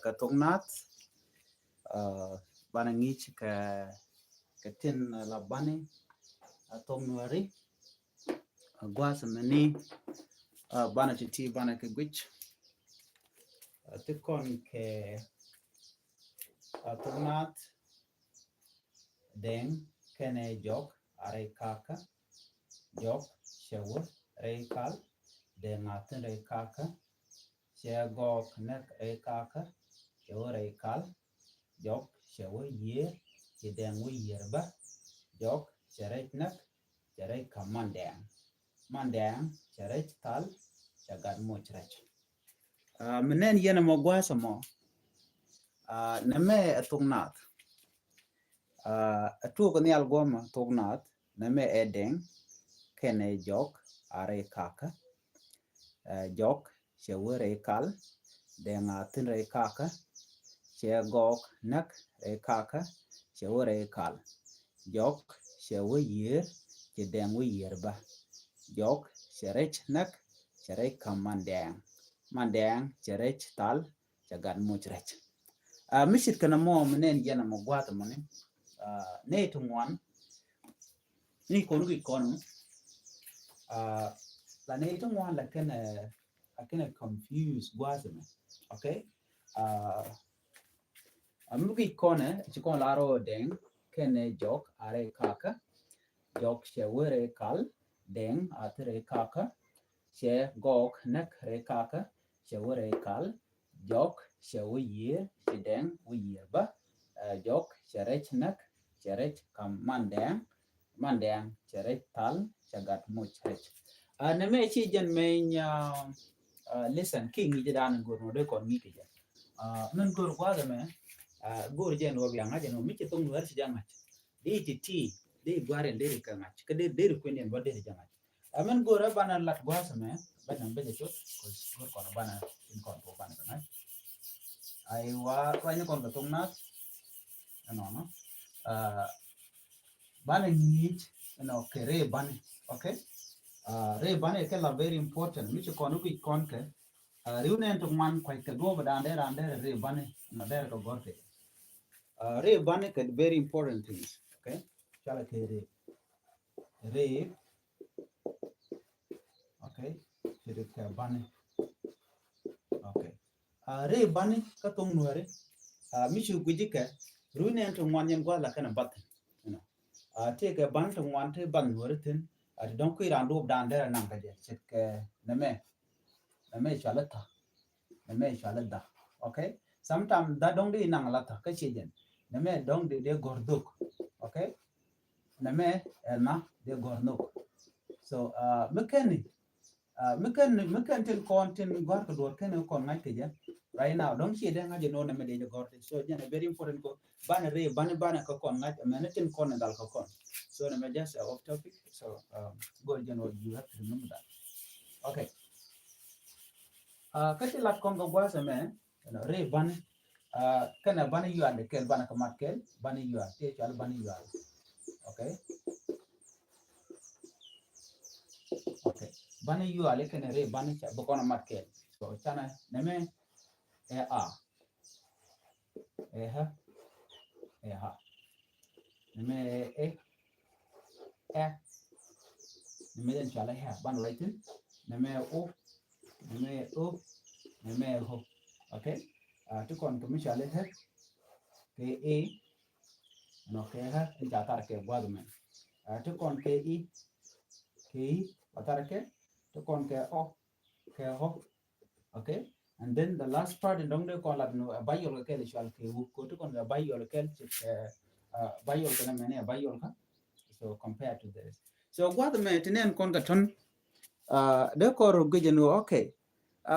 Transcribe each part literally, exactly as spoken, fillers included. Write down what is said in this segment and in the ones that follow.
kɛ thok Naath. Banɛ ŋi̱i̱c kɛ kɛ tin la bani a thok Nuɛri. Gua̱a̱th mɛni banɛ ti̱ti̱ banɛ kɛ guic. Ti kɔn kɛ a thok Naath, Dɛŋ kɛnɛ Jɔk a rɛy kakä. Jɔk cɛ wä rɛy kal. Dɛŋ a thi̱n rɛy kakä. Cɛ Gɔɔk näk rɛy kakä. Cɛ wä rɛy kal. Jɔk cɛ wä yiër. Ci Dɛŋ wä yiër bä. Jɔk cɛ rɛc näk. Cɛ rɛc kä Mandɛŋ. Mandɛŋ cɛ rɛc thal. Cɛ gat moc rɛc. Mi nɛn yɛn ɛmɔ gua̱a̱th ɛmɔ. Nɛmɛ ɛ thok Naath. Ɛ tuɔk nhial guɔmɛ thok Naath. Nɛmɛ ɛ Dɛŋ kɛnɛ Jɔk a rɛy kakä. Jɔk cɛ wä rɛy kal. Dɛŋ a thi̱n rɛy kakä. Cɛ Gɔɔk näk rɛy kakä. Cɛ wä rɛy kal. Jɔk cɛ wä yiër. Ci Dɛŋ wä yiër bä. Jɔk cɛ rɛc näk. Cɛ rɛc kä Mandɛŋ. Mandɛŋ cɛ rɛc thal. Cɛ gat moc rɛc. Mi ce̱tkɛ nɛmɔ mi nɛn yɛn ɛmɔ gua̱a̱th ɛmɔni. Nɛy ti ŋuan ni kɔn guic kɔn. La nɛy ti ŋuan la kɛn a kɛn a confuse gua̱a̱th ɛmɛ. Okay. A mi guic kɔn ɛ ci kɔn la rɔ Dɛŋ kɛnɛ Jɔk a rɛy kakä. Jɔk cɛ wä rɛy kal. Dɛŋ a thi̱n rɛy kakä. Cɛ Gɔɔk näk rɛy kakä. Cɛ wä rɛy kal. Jɔk cɛ wä yiër. Ci Dɛŋ wä yiër bä. Jɔk cɛ rɛc näk. Cɛ rɛc kä Mandɛŋ. Mandɛŋ cɛ rɛc thal. Cɛ gat moc rɛc. Nɛmɛ ci jɛn mɛny. Listen, ki ŋi̱i̱c dan go̱r nɔ dee kɔn ŋi̱i̱c kɛ jɛ. Min go̱r gua̱a̱th ɛmɛ. Go̱r jɛn wä bia ŋa̱c ɛn wä mi ci thok Nuɛr ci jɛ ŋa̱c. Di ti ti di gua̱a̱r in deri kɛ ŋa̱c kä deri kui̱n in bä deri jɛ ŋa̱c. Amin go̱o̱rä banɛ lat gua̱a̱th ɛmɛ. Banɛ bɛ jɛ cot kos go̱o̱r kɔn banɛ in kɔn kɔ banɛ kɛ ŋa̱c. Ai wa ruany kɔn kɛ thok Naath. Ɛnɔnɔ. Banɛ ŋi̱i̱c ɛnɔ kɛ rɛy bani. Okay. Rɛy bani kɛ la very important mi ci kɔn wi̱c kɔn kɛ. Riw nɛn ti ŋuan kua̱c kɛ duɔ̱ɔ̱p dan dee ran dee rɛy bani ɛnɔ dee rɛ kɛ gɔ̱r kɛ. Rɛy bani kɛ very important things. Okay. Cala kɛ rɛy. Rɛy. Okay. Ci ri kɛ bani. Okay. Rɛy bani kä thok Nuɛri. Mi ci gui̱ci kɛ riw nɛn ti ŋuan yɛn gua̱a̱th la kɛn a bath. Ti kɛ bani ti ŋuan ti bath Nuɛri thi̱n. Ti dɔ̱ŋ kui̱ ran duɔ̱ɔ̱p dan dee rɛ naŋ kɛ jɛ ce̱tkɛ nɛmɛ. Nɛmɛ cuali tha̱. Nɛmɛ cuali dha̱. Okay. Sometimes dha̱ dɔ̱ŋ di naŋ la tha̱ kä ciɛ jɛn. Nɛmɛ dɔ̱ŋ di dee gɔ̱r dhok. Okay. Nɛmɛ ɛ na̱ dee gɔ̱r nhok. So mi kɛn ni mi kɛn ni mi kɛn tin kɔn tin gɔ̱r kɛ duɔr kɛn kɔn ŋa̱c kɛ jɛ. Right now dɔ̱ŋ ciɛ dee ŋa̱c jɛ nɔ nɛmɛ dee jɛ gɔ̱r di. So jɛn ɛ very important kɔ. Banɛ rɛy bani banɛ kä kɔn ŋa̱c ɛmɛn tin kɔn ɛ dhal kä kɔn. So nɛmɛ just a off topic. So go̱r jɛn wä you have to remember that. Okay. Kä ti lat kɔn kɛ gua̱a̱th ɛmɛ rɛy bani. Kɛnɛ bani yual kɛl banɛ kɛ mat kɛl bani yual ti cual bani yual. Okay. Okay. Bani yual kɛnɛ rɛy bani ca bi kɔn mat kɛl. So canɛ nɛmɛ ɛ a. Ɛ hɛ. Ɛ ha. Nɛmɛ ɛ ɛ. Ɛ. Nɛmɛ jɛn cualɛ hɛ ban lɔc thin. Nɛmɛ o. Nɛmɛ o. Nɛmɛ ho. Okay. Ti kɔn kɛ mi cualɛ hɛ. Kɛ e. Nɔ kɛ hɛ in ca thar kɛ guath mɛ. Ti kɔn kɛ i. Kɛ i ba thar kɛ. Ti kɔn kɛ ɔ. Kɛ ho. Okay. And then the last part in dɔŋ dee kɔn lat ni a ba yɔl kɛ kɛl cual kɛ wu ko ti kɔn kɛ ba yɔl kɛl ci kɛ ba yɔl kɛ na mɛni a ba yɔl ka. So compare to this. So guath mɛ ti nɛn kɔn kɛ tɔn dee kɔn rɔ gujɛ ni. Okay.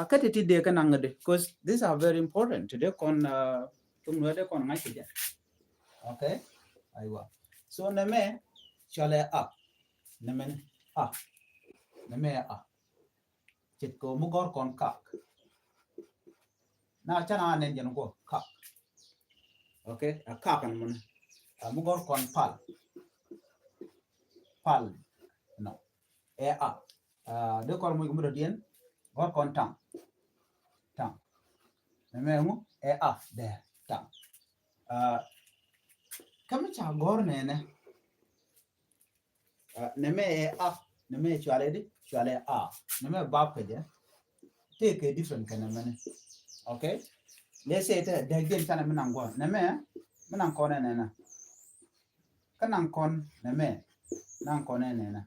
Kä ti ti dee kɛ naŋ di cause these are very important ti dee kɔn tum nuɛ dee kɔn ŋa̱c ti jɛ. Okay. Aywa. So nɛmɛ cualɛ a. Nɛmɛ ni a. Nɛmɛ a. Ce̱tkɛ mi gɔ̱r kɔn kak. Na canɛ a nɛn jɛn guɔ kak. Okay. A kak ɛn muni. A mi gɔ̱r kɔn pal. Pal. Nɔ. Ɛ a. Dee kɔr muc kɛ mi dɔ̱diɛn gɔ̱r kɔn taŋ. Taŋ. Nɛmɛ ŋu ɛ a dɛ taŋ. Kä mi ca gɔr nɛnɛ, nɛmɛ ɛ a, nɛmɛ cualɛ di, cualɛ a, nɛmɛ bap kɛ jɛ. Tëë kɛ different kɛ nɛmɛ ni. Okay. Let's say tɛ dɛk jɛn canɛ mi naŋ gɔr nɛmɛ, mi naŋ kɔnɛ nɛnɛ. Kä naŋ kɔn nɛmɛ, naŋ kɔnɛ nɛnɛ.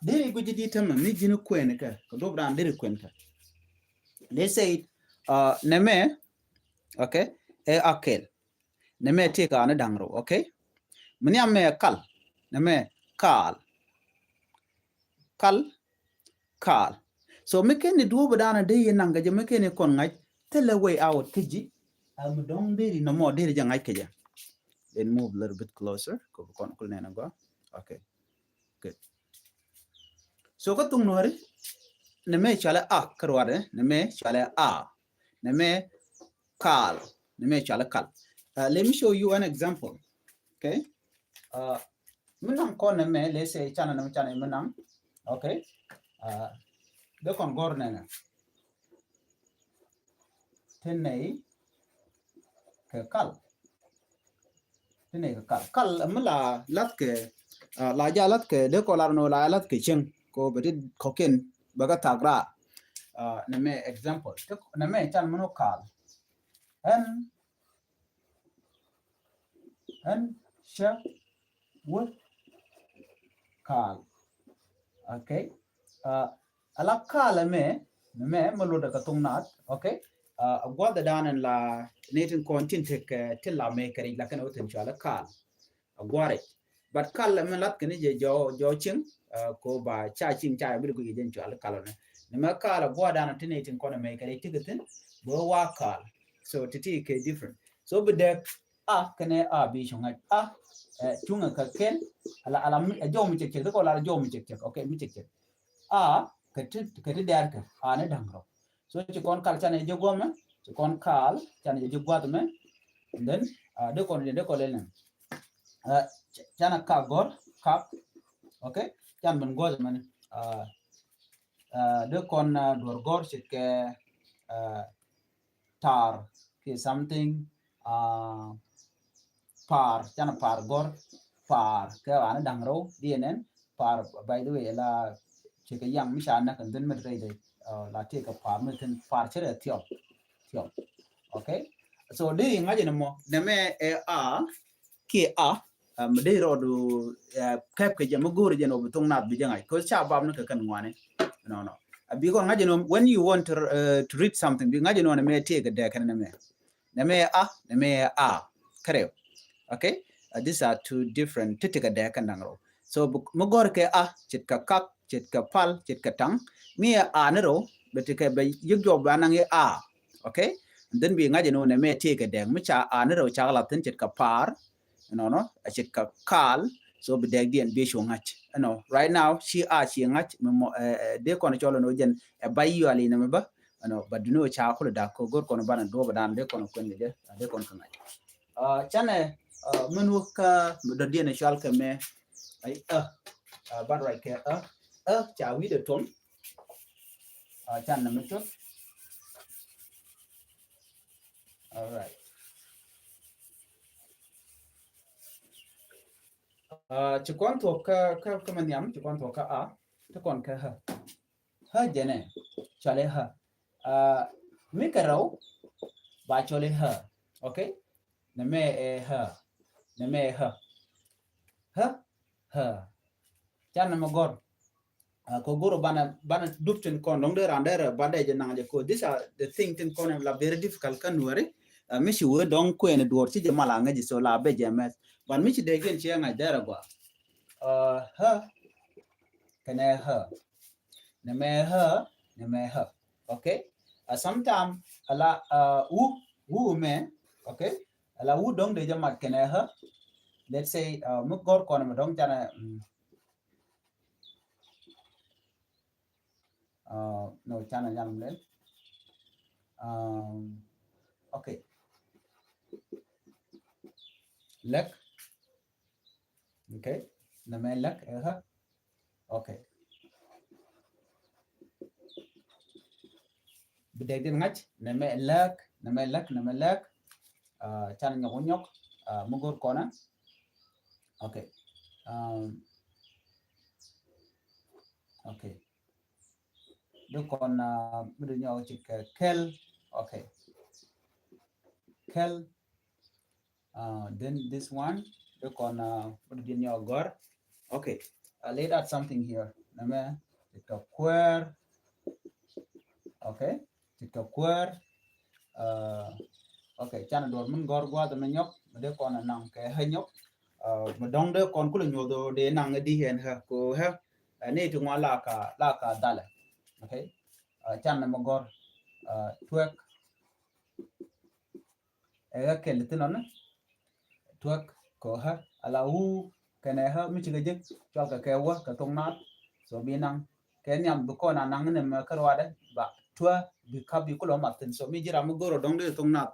Deri guic di tämɛ mi ji̱n kuɛn kɛ kɛ duɔp dan deri kuɛn kɛ. Let's say nɛmɛ, okay, ɛ a kɛl. Nɛmɛ tëë kɛ a ni da̱ŋ rɛw, okay. Mi nhiam mɛ kal, nɛmɛ kal. Kal, kal. So mi kɛn ni duɔp dan dee yɛ naŋ kɛ jɛ mi kɛn ni kɔn ŋa̱c thilɛ way out kä ji̱. A mi dɔ̱ŋ deri nɔmɔ deri jɛ ŋa̱c kɛ jɛ. Then move a little bit closer kɛ kɔn kul nɛn a gɔa. Okay. Good. So kä thuŋ nuɔri nɛmɛ cualɛ a kä ruadɛ, nɛmɛ cualɛ a, nɛmɛ kal, nɛmɛ cualɛ kal. Let me show you an example. Okay. Mi naŋ kɔn nɛmɛ, let's say canɛ nɛmɛ canɛ mi naŋ. Okay. Dee kɔn gɔr nɛnɛ. Ti nɛy kɛ kal. Ti nɛy kɛ kal. Kal mi la lath kɛ, la ja lath kɛ dee kɔ lar nɔ la lath kɛ cieŋ kɔ bɛ ti kɔkiɛn bɛ kɛ thak raar. Nɛmɛ example nɛmɛ can mi nɔ kal. Ɛn, ɛn cɛ wä kal. Okay. Ala kal ɛmɛ, mɛ mɛ luɔtdɛ kɛ thuŋ naath. Okay. A gua̱th ɛ da̱a̱n ɛn la ni tin kɔn tin tek ti la mɛ kɛ ric la kɛn ɛ wä thin cual ɛ kal. A gua̱rɛ. But kal ɛmɛ lath kɛn jɛ jɔw, jɔw cieŋ. Ko ba ca cieŋ ca yɛ bi di guic jɛ cual ɛ kal ɔnɛ. Ni mɛ kal a gua̱th da̱a̱n ti ni tin kɔn ɛ mɛ kɛ ric ti kɛ thin bɛ wa kal. So ti ti kɛ different. So bi dee a kɛnɛ a bi cuŋ a cuŋ a kɛ kɛn. Ala, ala mi a jɔw mi cɛk cɛk ti kɔ la jɔw mi cɛk cɛk. Okay, mi cɛk cɛk. A kɛ ti, kɛ ti dɛɛr kɛ a ni da̱ŋ rɔ. So ci kɔn kal canɛ jɛ guɔmɛ, ci kɔn kal canɛ jɛ guath mɛ. And then dee kɔn dee kɔn lɛ nɛ canɛ kak gɔr kak. Okay. Can ben guath mɛ ni dee kɔn duɔr gɔr ci kɛ tar ki something. Par, canɛ par gɔr, par kɛ ɣa̱ni da̱ŋ rɛw diɛ nɛn. Par, by the way, la cikɛ yaŋ mi ca näk kɛ dhun mi rɛy dee la tëë kɛ par mi thin par cɛ rɛ thiɔp thiɔp. Okay. So di ŋa̱c ni mɔ nɛmɛ ɛ a kiɛ a mi dee rɔɔdu kɛp kɛ jɛ mi go̱o̱ri jɛ ni wä bi thuŋ naath bi jɛ ŋa̱c kɛ ca bap ni kɛ kɛn ŋuani. No, no. A bi kɔn ŋa̱c ni when you want to, to read something bi ŋa̱c ni wä nɛmɛ tëë kɛ dee kɛn nɛmɛ. Nɛmɛ a, nɛmɛ a kärɛw. Okay. These are two different ti ti kɛ dee kɛn da̱ŋ rɛw. So mi gɔr kɛ a ce̱tkɛ kak, ce̱tkɛ pal, ce̱tkɛ taŋ. Mi ɛ a ni rɛw bɛ ti kɛ bɛ yik jɔk ba naŋ i̱ a. Okay. And then bi ŋa̱c ni wä nɛmɛ tëë kɛ dee mi ca a ni rɛw ca kɛ la thin ce̱tkɛ par. Nɔnɔ a ce̱tkɛ kal. So bi dɛk diɛn bi cu ŋa̱c. Ɛnɔ right now ci a ci ŋa̱c mi mɔ dee kɔn cɔl ɛnɔ jɛn ɛ bay yuali nɛ mi bä. Ɛnɔ ba duni wä ca kul dak kɔ go̱r kɔn banɛ duɔp dan dee kɔn kuen kɛ jɛ dee kɔn kɛ ŋa̱c. Canɛ min wä kä mi dɔ diɛn cual kɛ mɛ. Ay ɛ ban ruac kɛ ɛ ɛ ca wi̱dɛ tuɔm. Can nɛ mi cuɔth. All right. Ci kɔn thuɔk kä, kä, kä ma nhiam ci kɔn thuɔk kä a ti kɔn kä hä. Hä jɛnɛ cualɛ hä. Mi kɛ rɛw ba cualɛ hä. Okay. Nɛmɛ ɛ hä. Nɛmɛ ɛ hä. Hä hä. Can nɛmɛ gɔr. Kɔ go̱r banɛ, banɛ dup tin kɔn dɔŋ dee ran dee rɛ ba dee jɛ naŋ jɛ kɔ. These are the thing tin kɔn la very difficult kä nuɛri. Mi ci wee dɔŋ kuɛn duɔr ci jɛ mal a ŋäc jɛ so la bɛ jɛ mɛth. But mi ci dee gɛn ci ŋa̱c dee rɛ gɔa. Hä kɛnɛ hä. Nɛmɛ hä, nɛmɛ hä. Okay. Sometime ala wu, wu mɛ. Okay. Ala wu dɔŋ dee jɛ mat kɛnɛ hä. Let's say mi gɔr kɔn mi dɔŋ canɛ. No, canɛ nyal mlel. Okay. Lek. Okay. Nɛmɛ lek ɛ hä. Okay. Bi dek din ŋa̱c nɛmɛ lek. nɛmɛ läk, nɛmɛ läk. Canɛ nyɔk wä nyɔk mi go̱r kɔnɛ. Okay. Okay. Dee kɔn mi dee nyɔk cik kɛl. Okay. Kɛl. Then this one dee kɔn mi dee nyɔk gɔr. Okay. Lay out something here. Nɛmɛ ti tɔ kuäär. Okay. Ti tɔ kuäär. Okay. Canɛ duɔr min gɔr gua̱a̱th mi nyɔk mi dee kɔn naŋ kɛ hä nyɔk. Mi dɔ̱ŋ dee kɔn kulɛ nyuɔth dee naŋ di ɛn hä ko hä. Ni ti ŋuan la ka la ka dhalɛ. Okay. Canɛ mi gɔr tuɛk. Ɛ ɣä kɛl thin ɔni tuäk kɛ hä ala wu kɛnɛ hä mi cikɛ jek cual kɛ kɛ wä kɛ thok naath. So bi naŋ kɛ nhiam bi kɔn a naŋ ni mɛ kä ruadɛ ba tuä bi kap bi kulɔ mat thin. So mi ji̱ ram mi go̱r ɔ dɔ̱ŋ deri thok naath.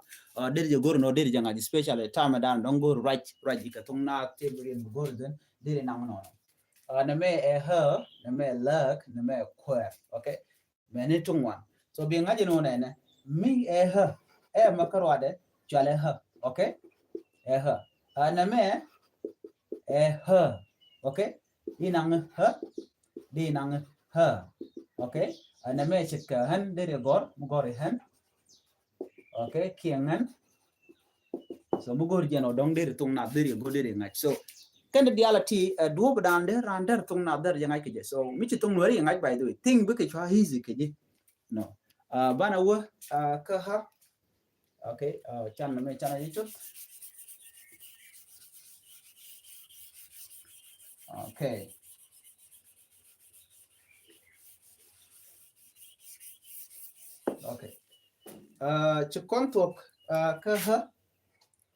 Deri jɛ go̱r nɔ deri jɛ ŋa̱c, especially tamɛ dan dɔ̱ŋ go̱r ruac ruac kɛ thok naath ti bi riɛn bi go̱r dhin deri naŋ nɔ. Nɛ mɛ ɛ hä, nɛ mɛ läk, nɛ mɛ kuäär. Okay. Mɛni ti ŋuan. So bi ŋa̱c inɔ nɛnɛ mi ɛ hä. Ɛ mɛ kä ruadɛ cualɛ hä. Okay. Ɛ hä. Nɛ mɛ ɛ hä. Okay. Di naŋ hä. Di naŋ hä. Okay. Nɛ mɛ cit kɛ hän deri gɔr mi gɔr i hän. Okay. Kiɛ ŋän. So mi go̱r jɛn ɔ dɔ̱ŋ deri thok naath deri go̱r deri ŋa̱c. So kɛn di dial a ti duɔp dan dee ran der thok naath der jɛ ŋa̱c kɛ jɛ. So mi ci thok nuɛri jɛ ŋa̱c, by the way, thing bikɛ cua easy kɛ jɛ. No. Banɛ wä kä hä. Okay. Can nɛ mɛ can a jɛ cuth. Okay. Okay. Ci kɔn thuɔk kä hä.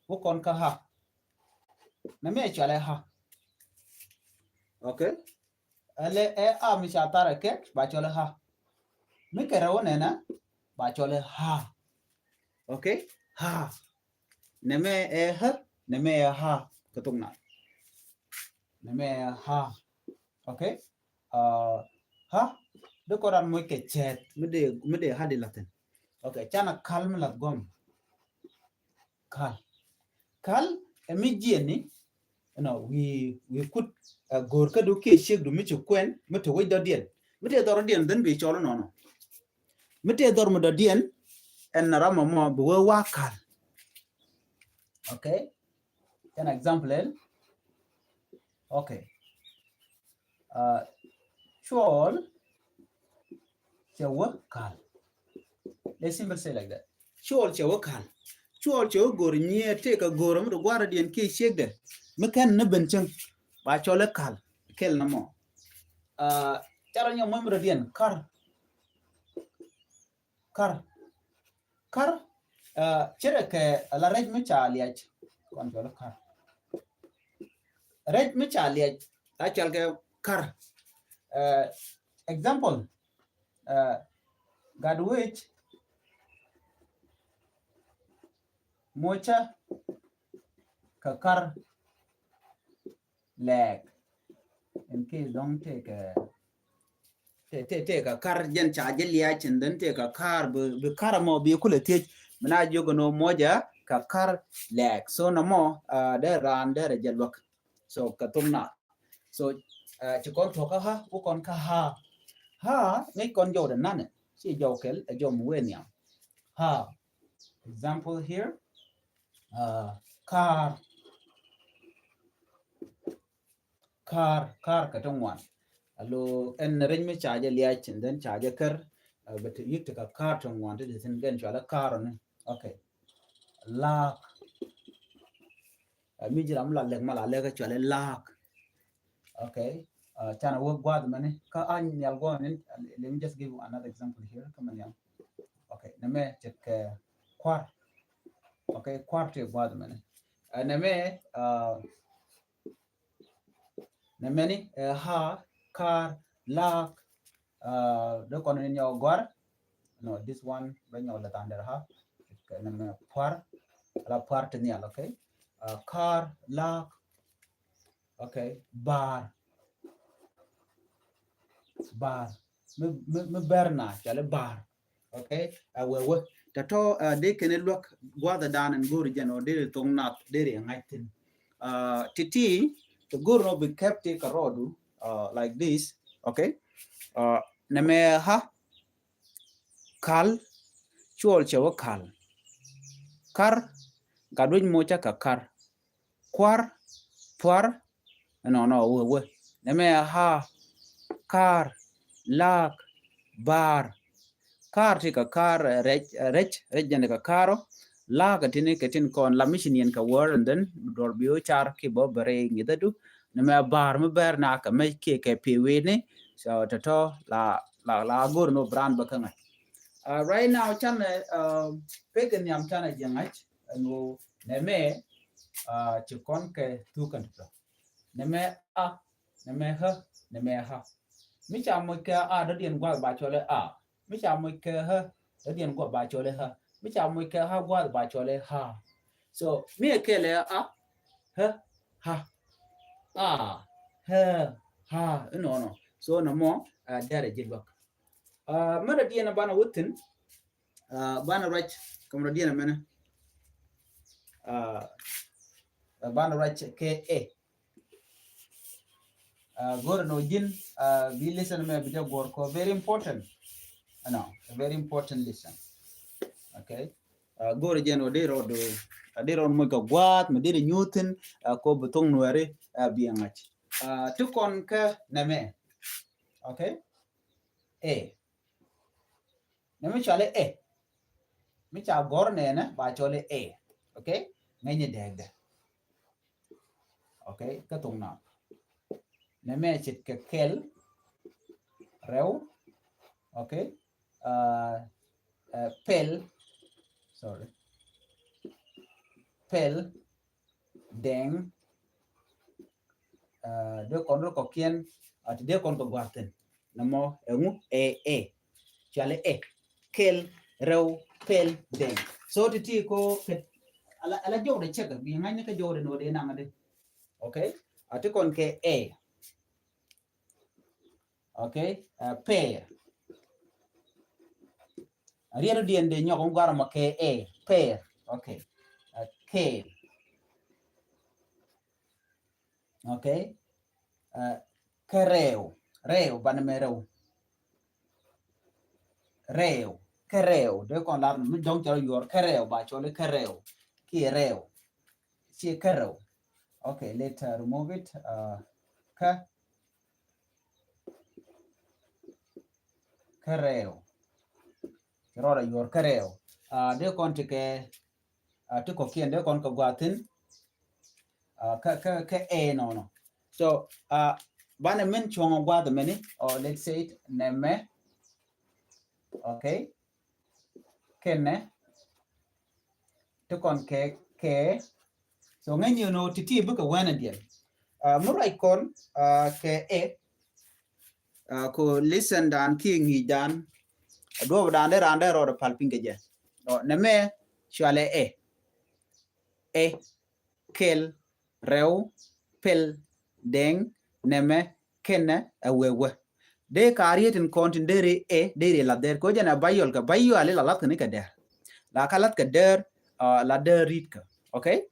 Wä kɔn kä hä. Nɛ mɛ cualɛ hä. Okay. Ɛlɛ ɛ a mi ca tharɛ kɛ ba cualɛ hä. Mi kɛ rɛ wä nɛnɛ ba cualɛ hä. Okay. Hä. Nɛ mɛ ɛ hä. Nɛ mɛ ɛ hä. Kɛ thok naath. Nɛ mɛ ɛ hä. Okay. Hä. Di kɔn ran moc kɛ cɛɛt mi dee mi dee hä di lathin. Okay. Canɛ kal mi lath gɔm. Kal. Kal ɛ mi jiɛni. Ɛnɔ wi̱i̱ wi̱i̱ kut ɛ go̱o̱r kä du kiɛ ciek du mi ci kuɛn mi te wec dɔ̱diɛn mi te dhɔr dɔ̱diɛn dhän bi cɔl inɔnɔ. Mi te dhɔr mi dɔ̱diɛn ɛn na ram mɔ bi wee wa kal. Okay. An example. Okay. Cuɔl cɛ wä kal. They simply say like that. Cuɔl cɛ wä kal. Cuɔl cɛ wä go̱r nyiɛ tëë kɛ go̱r mi dɔ̱ gua̱r diɛn kiɛ ciekdɛ mi kɛn ni ben cäŋ. Ba cɔl ɛ kal kɛl na mɔ. Carɔ nyɔ mɔmrɔ diɛn kar. Kar. Kar. Cɛ rɛ kɛ ala rɛc mi ca liac. Kɔn cɔl ɛ kar. Rɛc mi ca liac a cɔl kɛ kar. Example. Gat wec mocä kɛ kar lɛɛk. In case dɔ̱ŋ tëëkɛ tëë tëë tëë kɛ kar jɛn ca jɛ liac and then tëë kɛ kar bi bi kar mɔ bi kulɛ thiec. Mi na jiök ɛn ɣöö mocä kɛ kar lɛɛk. So nɔmɔ dee raan dee rɛ jɛ luäk. So kɛ thok naath. So ci kɔn tuɔk kä ha wä kɔn kä ha. Ha ŋäc kɔn jɔw dɛ nanɛ ci jɔw kɛl ɛ jɔw mi wee nhiam. Ha. Example here. Kar. Kar kar kɛ ti ŋuan. Alo ɛn rɛc mi ca jɛ liac and then ca jɛ kär. Bɛ ti yik ti kɛ kar ti ŋuan ti di thin gɛn cualɛ kar ni. Okay. Laak. Mi ji̱ ram la lɛk ma la lɛk cualɛ laak. Okay. Canɛ wä guath mɛni kä a nhial guath mɛni. Let me just give you another example here. Kä mɛ nhial. Okay. Nɛ mɛ cɛ kɛ kuar. Okay. Kuar ti guath mɛni. Nɛ mɛ nɛ mɛni ha kar laak. Dee kɔn ni nyɔk guar. No, this one bɛ nyɔk lɛ thander ha. Nɛ mɛ puar. Ala puar ti nhial. Okay. Kar laak. Okay. Bar. Bar. Mi mi mi ber na cɔali bar. Okay. A wee wee Tɔ̱tɔ̱, uh, dee kɛn luäk gua̱a̱th dan ɛn go̱o̱ri jɛn ɔ deri thok nath deri ŋa̱c thi̱n. Uh, ti̱ti̱, ti go̱o̱ri nɔ bi kɛp ti kɛ rɔɔdu, uh, like this. Okay? Uh, nɛmɛ ha, kal, cuɔl cɛ wä kal. Kar, gat wec moc cä kɛ kar. Kuar, puar, ɛnɔnɔ wee wee. Nɛmɛ ha, kar, lak, bar. Kar ti kɛ kar, eh, rɛc, eh, rɛc, rɛc jɛn kɛ kar ɔ. Lak ti ni kɛ tin kɔn la mi ci niɛn kɛ word and then dɔr bi o car ki bɔ bɛrɛ ŋi̱thädu. Nɛmɛ bar mi bɛr na kɛ mɛ kiɛ kɛ pi wee ni. So tɔ̱tɔ̱ la, la, la go̱r ni bran bä kä ŋa̱c. Uh, right now canɛ, uh, pek kɛ nhiam canɛ jɛ ŋa̱c. Ɛn ɣöö nɛmɛ, ah, ci kɔn kɛ thuk kɛn tɔ̱tɔ̱. Nɛmɛ a, nɛmɛ hä, nɛmɛ ha. Mi ca moc kɛ a dɔ̱diɛn gua̱th ba cɔl ɛ a. Mi ca moc kɛ hä dɔ̱diɛn gua̱th ba cɔl ɛ hä. Mi ca moc kɛ ha gua̱th ba cɔl ɛ ha. So mi ɛ kɛl ɛ a, hä, ha. A, hä, ha. Inɔnɔ. So nɔmɔ, ah, derɛ ji̱ luäk. Ah, mɛ dɔ̱diɛn banɛ wä thi̱n. Ah, banɛ ruac kɛ mɛ dɔ̱diɛn ɛmɛnɛ. Ah, banɛ ruac kɛ ɛ. Ah, go̱rɛ nɔ ji̱n, ah, bi lesson mɛ bi jɛ guɔr kɔ very important. Ɛnɔ, a very important lesson. Okay. Ah, go̱rɛ jɛn wä di rɔɔd, ah, di rɔɔd moc kɛ gua̱a̱th mɛ di ri nyuuthin, ah, kɔ bi thoŋ nuɛri, ah, bi ɛ ŋa̱c. Ah, ti kɔn kɛ nɛmɛ. Okay. Ɛ. Nɛ mi cɔal i̱ ɛ. Mi ca gɔr nɛnɛ ba cɔl i̱ ɛ. Okay? Ŋäcni dɛɛkdɛ. Okay? Kä thok Naath. Nɛ mɛ ce̱tkɛ kɛl, rɛw. Okay? Ah, eh, pɛl. Sorry. Pɛl. Dɛŋ, ah, dee kɔn rɔ kɔkiɛn, ah, ti dee kɔn kɛ gua̱thin. Nɛ mɔ, ɛŋu, ɛ, ɛ. Cuali ɛ. Kɛl, rɛw, pɛl, dɛŋ. So ti ti ko kɛ, ala, ala jɔwdɛ cɛk, bi ŋa̱cni kä jɔwdɛ ni wä dee naŋ di. Okay? A ti kɔn kɛ ɛ. Okay? Ah, pɛɛr. A riɛt diɛn dee nyɔk ŋuar mɔ kɛ ɛ. Pɛɛr. Okay. Ah, kɛɛl. Okay? Ah, kɛ rɛw. Rɛw, banɛ mɛ rɛw. Rɛw. Kɛ rɛw. Dee kɔn lar mi dɔŋ cɛ rɔ yuɔr kɛ rɛw, ba cɔl kɛ rɛw. Kiɛ rɛw. Ciɛ kɛ rɛw. Okay, let, uh, remove it. Ah, kɛ Kɛ rɛw. Ci rɔɔdɛ yuɔr kɛ rɛw. Ah, dee kɔn ti kɛ, ah, ti kɔkiɛn dee kɔn kɛ gua̱thin. Ah, kä, kä, kä ɛ nɔnɔ. So, ah, banɛ min cuɔ̱ŋ gua̱th mɛni, or let's say it, nɛmɛ. Okay. Kɛnɛ. Ti kɔn kɛ, kɛ. So ŋäcni nɔ ti ti bikɛ wɛnɛ diɛn. Ah, mi ruac kɔn, ah, kɛ ɛ. Ah, ko lesson dan kiɛ ŋi̱i̱c dan. Duɔp dan dee ran dee rɔɔdɛ pal piny kɛ jɛ. Ɔ, nɛmɛ cualɛ ɛ. Ɛ. Kɛl, rɛw, pɛl, dɛŋ, nɛmɛ, kɛnɛ, ɛ wee wee. Dee ka riet in kɔn tin deri ɛ, deri la dɛr. Ko jɛn ɛ bayɔl kɛ, bayɔl ila lath kɛ ni kɛ dɛr. La ka lath kɛ dɛr, ah, la dɛr rit kɛ. Okay?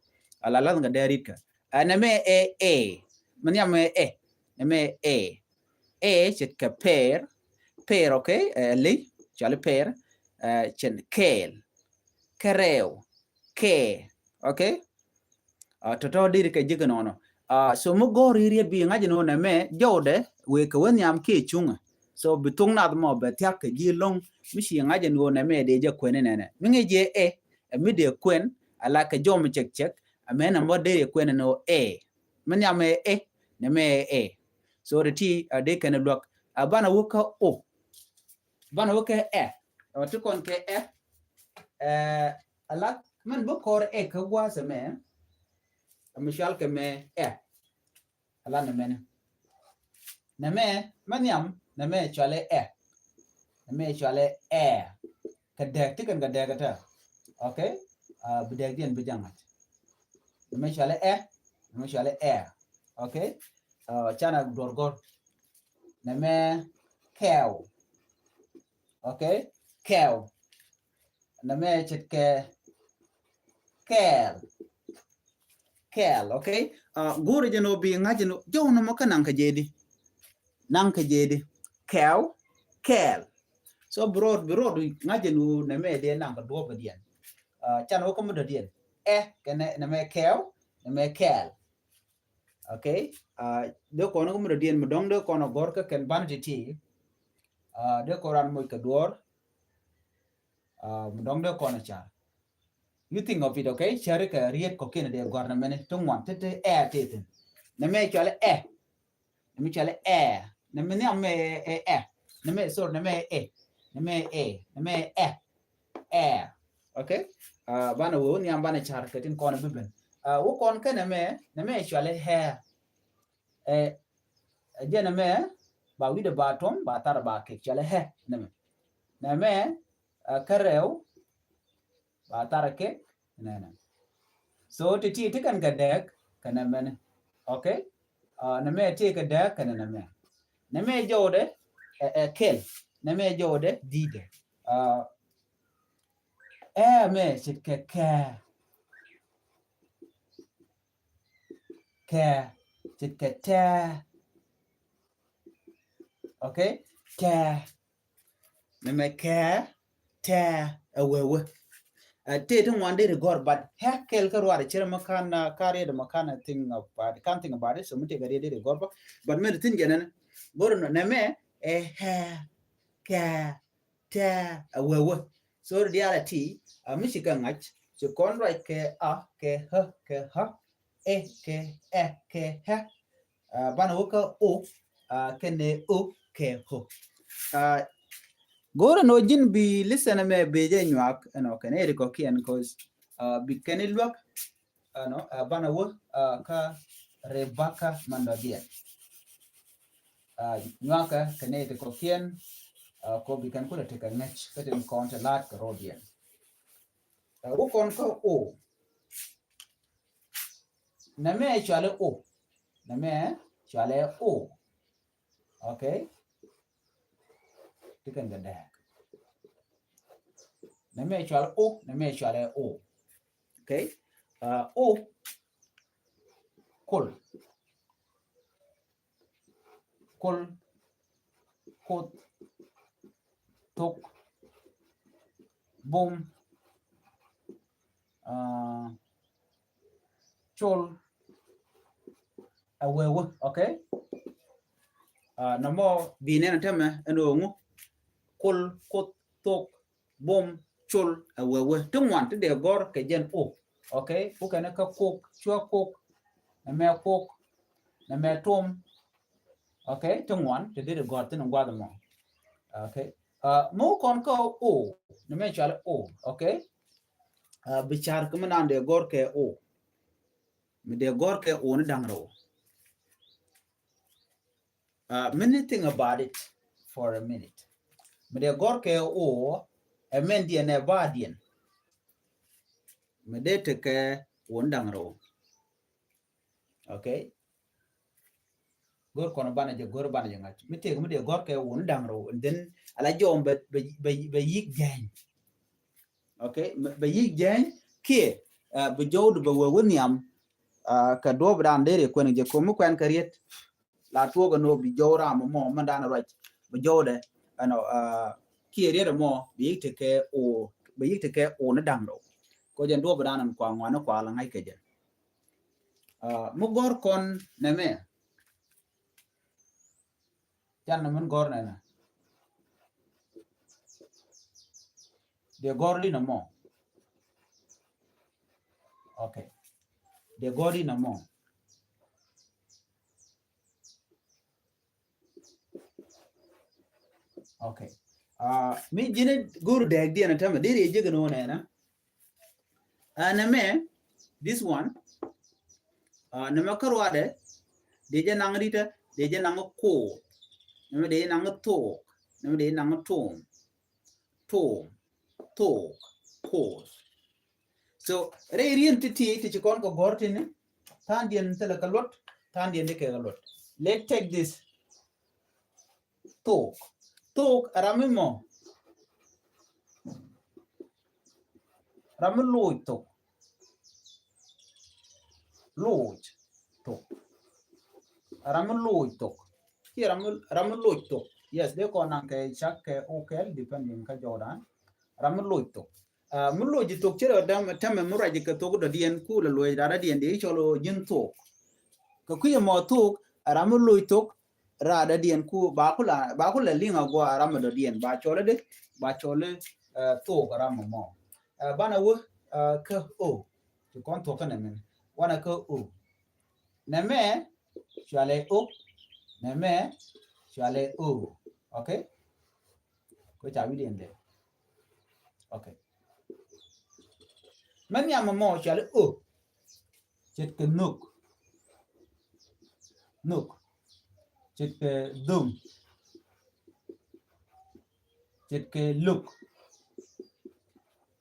Ah, la lath kɛ dɛr rit kɛ. Ah, nɛmɛ ɛ, ɛ. Mɛ nhiam ɛ, ɛ. Nɛmɛ ɛ. Ɛ, ce̱tkɛ pɛɛr. Pɛɛr, okay? Ɛ, ley, cɔali pɛɛr. Ɛ, cɛn kɛɛl. Kɛ rɛw. Kɛ. Okay? Ah, tɔ̱tɔ̱ deri kɛ ji̱ kɛ nɔnɔ. Ah, so mi gɔ̱r riet bi ŋa̱c nɔ nɛmɛ jɔwdɛ wëë kɛ wä nhiam kiɛ cuŋä. So bi thok Naath mɔ bɛ thia̱k kɛ ji̱ lo̱ŋ mi ci ŋa̱c nɔ nɛmɛ dee jɛ kuɛn nɛnɛ. Mi ŋäc jɛ ɛ, ɛ mi dee kuɛn, ala kɛ jɔm cɛk cɛk, ɛ mɛ nɛ mɔ dee kuɛn nɔ ɛ. Mi nhiam ɛ ɛ, nɛmɛ ɛ ɛ. So ti ti, ah, dee kɛn luäk. Ah, banɛ wä kä o. Banɛ wä kä ɛ. Ɛ ti kɔn kɛ ɛ. Ɛ, ala mɛn bä kɔr ɛ kä gua̱a̱th ɛmɛ. Ɛ mi cual kɛ mɛ ɛ. Ala nɛmɛ ni. Nɛmɛ, mɛ nhiam, nɛmɛ cualɛ ɛ. Nɛmɛ cualɛ ɛ. Kɛ dɛk, ti kɛn kɛ dɛk ɛ tɛ. Okay? Ah, bi dɛk diɛn bi jaŋ ŋa̱c. Nɛmɛ cualɛ ɛ, nɛmɛ cualɛ ɛ. Okay? Ah, canɛ duɔr gɔr. Nɛmɛ kɛɛw. Okay? Kɛɛw. Nɛmɛ ce̱tkɛ kɛɛl. Kɛɛl, okay? Go̱o̱rɛ jɛn ɔ bi ŋa̱c jɛn ɔ jɔw nɔmɔ kä naŋ kɛ jɛ di. Naŋ kɛ jɛ di. Kɛɛw, kɛɛl. So bi rɔɔd, bi rɔɔd ŋa̱c jɛn ɔ nɛmɛ dee naŋ kɛ duɔ̱ɔ̱p diɛn. Can wä kä mi dɔ̱diɛn. Ɛ kɛ nɛmɛ kɛɛw, nɛmɛ kɛɛl. Okay. Dee kɔn kä mi dɔ̱diɛn mi dɔ̱ŋ dee kɔn a gɔr kä kɛn ban ti ti. Dee kɔn ran moc kɛ duɔr. Mi dɔ̱ŋ dee kɔn a car. You think of it, okay? Cari kɛ riet kɔ kiɛn dee gɔr nɛmɛ ni ti ŋuan ti ti ɛ ti thin. Nɛmɛ cuali ɛ. Nɛmɛ cuali ɛ. Nɛmɛ ni amɛ ɛ ɛ. Nɛmɛ, sorry, nɛmɛ ɛ. Nɛmɛ ɛ. Nɛmɛ ɛ. Ɛ. Okay? Banɛ wee wä ni am banɛ car kɛ tin kɔn a bibɛn. Wä kɔn kɛ nɛmɛ, nɛmɛ cuali ɛ. Ɛ jɛ nɛmɛ ba wi̱dɛ ba tuɔm ba thar ba kek cuali ɛ nɛmɛ. Nɛmɛ kä rɛw ba thar kek nɛnɛ. So ti ti ti kɛn kɛ dɛk kɛ nɛmɛ ni. Okay? Nɛmɛ ti kɛ dɛk kɛ nɛmɛ. Nɛmɛ jɔwdɛ ɛ kel. Nɛmɛ jɔwdɛ didɛ. Ɛ mɛ ce̱tkɛ kɛ. Kɛ ce̱tkɛ tɛ. Okay? Tɛ. Nɛmɛ kɛ tɛ ɛ wee wee. Tɛ ti ŋuan deri gɔr, but ɛ kel kä ruar cɛ mɛ kan, ka riet mɛ kan think about it, kan think about it, so mi tɛ kɛ riet deri gɔr ba. But mɛ ti thin jɛ nɛnɛ. Gɔr nɔ nɛmɛ ɛ ɛ kɛ tɛ ɛ wee wee. So diaal a ti a mi ci kɛ ŋa̱c ci kɔn ruac kɛ a kɛ ɛ kɛ ɛ ɛ kɛ ɛ kɛ ɛ. Banɛ wä kä o kɛnɛ o kɛ o. Go̱o̱rɛ nɔ ji̱n bi listen mɛ bi jɛ nyuak ɛnɔ kɛnɛ ri kɔ kiɛn, cause bi kɛnɛ luäk. Ɛnɔ banɛ wä kä Rebecca mandɔ diɛn. Nyuakä kɛnɛ ti kɔ kiɛn. Ko bi kɛn kulɛ ti kɛ ŋäc kä tin kɔn ti laat kɛ rɔ diɛn. Wä kɔn kä o. Nɛmɛ cualɛ o. Nɛmɛ cualɛ o. Okay. Ti kɛn kɛ dɛk. Nɛmɛ cualɛ o. Nɛmɛ cualɛ o. Okay. O. Kol. Kol, koth, thok, bum, col, ɛ wee wee. Okay. Nɔmɔ bi nɛn a tämɛ ɛn ɣöö ŋu? Kol, koth, thok, bum, col, ɛ wee wee. Ti ŋuan ti dee gɔr kɛ jɛn o. Okay. Ku kɛn kä kok, cua kok, nɛmɛ kok, nɛmɛ tom. Okay. Ti ŋuan ti dee gɔr thin guath mɔ. Okay. Mi wä kɔn kä o, nɛmɛ cual o. Okay. Bi car kä mi nan dee gɔr kɛ o. Mi dee gɔr kɛ o ni da̱ŋ rɛw. Many thing about it for a minute. Mi dee gɔr kɛ o, ɛ mɛn diɛn ɛ ba diɛn. Mi dee tekɛ wun da̱ŋ rɛw. Okay. Gɔr kɔn banɛ jɛ, gɔr banɛ jɛ ŋa̱c. Mi tek mi dee gɔr kɛ wun da̱ŋ rɛw. And then ala jɔm bɛ, bɛ, bɛ, bɛ yik jɛny. Okay. Bɛ yik jɛny kiɛ bi jɔwdu bɛ wee wä nhiam. Kɛ duɔp dan deri kuɛn jɛ komi kuɛn kɛ riet. La tuɔk ɛn ɣöö bi jɔw ram mɔ mɛ dan ruac bi jɔwdɛ ɛnɔ. Kiɛ riet ɛmɔ bi yik tekɛ o, bi yik tekɛ o ni da̱ŋ rɛw. Kɔ jɛn duɔp dan ɛn kua ŋuani kua la ŋa̱c kɛ jɛ. Mi gɔr kɔn nɛmɛ. Can nɛ min gɔr nɛnɛ. Dee gɔr li nɛ mɔ. Okay. Dee gɔr li nɛ mɔ. Okay. Mi ji̱n go̱r dɛɛk diɛn a tämɛ deri jek ni wä nɛnɛ. Nɛmɛ, this one. Nɛmɛ kä ruadɛ dee jɛ naŋ ritɛ, dee jɛ naŋ ko̱o̱k. Nɛmɛ dee jɛ naŋ thook. Nɛmɛ dee jɛ naŋ tom. Tom, thook, ko̱o̱k. So rɛy rien ti ti ti ci kɔn kɛ gɔr tini. Tha̱a̱ŋ diɛn thilɛ kɛ luɔt, tha̱a̱ŋ diɛn ti kɛ kɛ luɔt. Let's take this. Thook. Thook ɛ ram mi mɔ. Ram mi loc thok. Loc thok. Ram mi loc thok. Kiɛ ram mi, ram mi loc thok. Yes, dee kɔn naŋ kɛ cak kɛ okɛl, depending kä jɔwdan. Ram mi loc thok. Ah, mi loc thok ci rɛ dam tɛmɛ mi ruac kɛ thok dɔ̱diɛn ku lɛ loc rat dɔ̱diɛn dee cɔl ji̱n thok. Kɛ kui̱ mɔ thok, ram mi loc thok, rat dɔ̱diɛn ku ba ku la, ba ku la liŋ a gua ram mi dɔ̱diɛn ba cɔl dee, ba cɔl, eh, thok ram mɔ. Eh, banɛ wä, eh, kä o. Ci kɔn thok kä nɛ mɛn. Wanɛ kä o. Nɛ mɛ cualɛ o. Nɛ mɛ cualɛ o. Okay? Ko ca wi̱diɛn dɛ. Okay. Mɛ nhiam mɔ cualɛ o. Ce̱tkɛ nhök. Nhök. Ce̱tkɛ dhum. Ce̱tkɛ luk.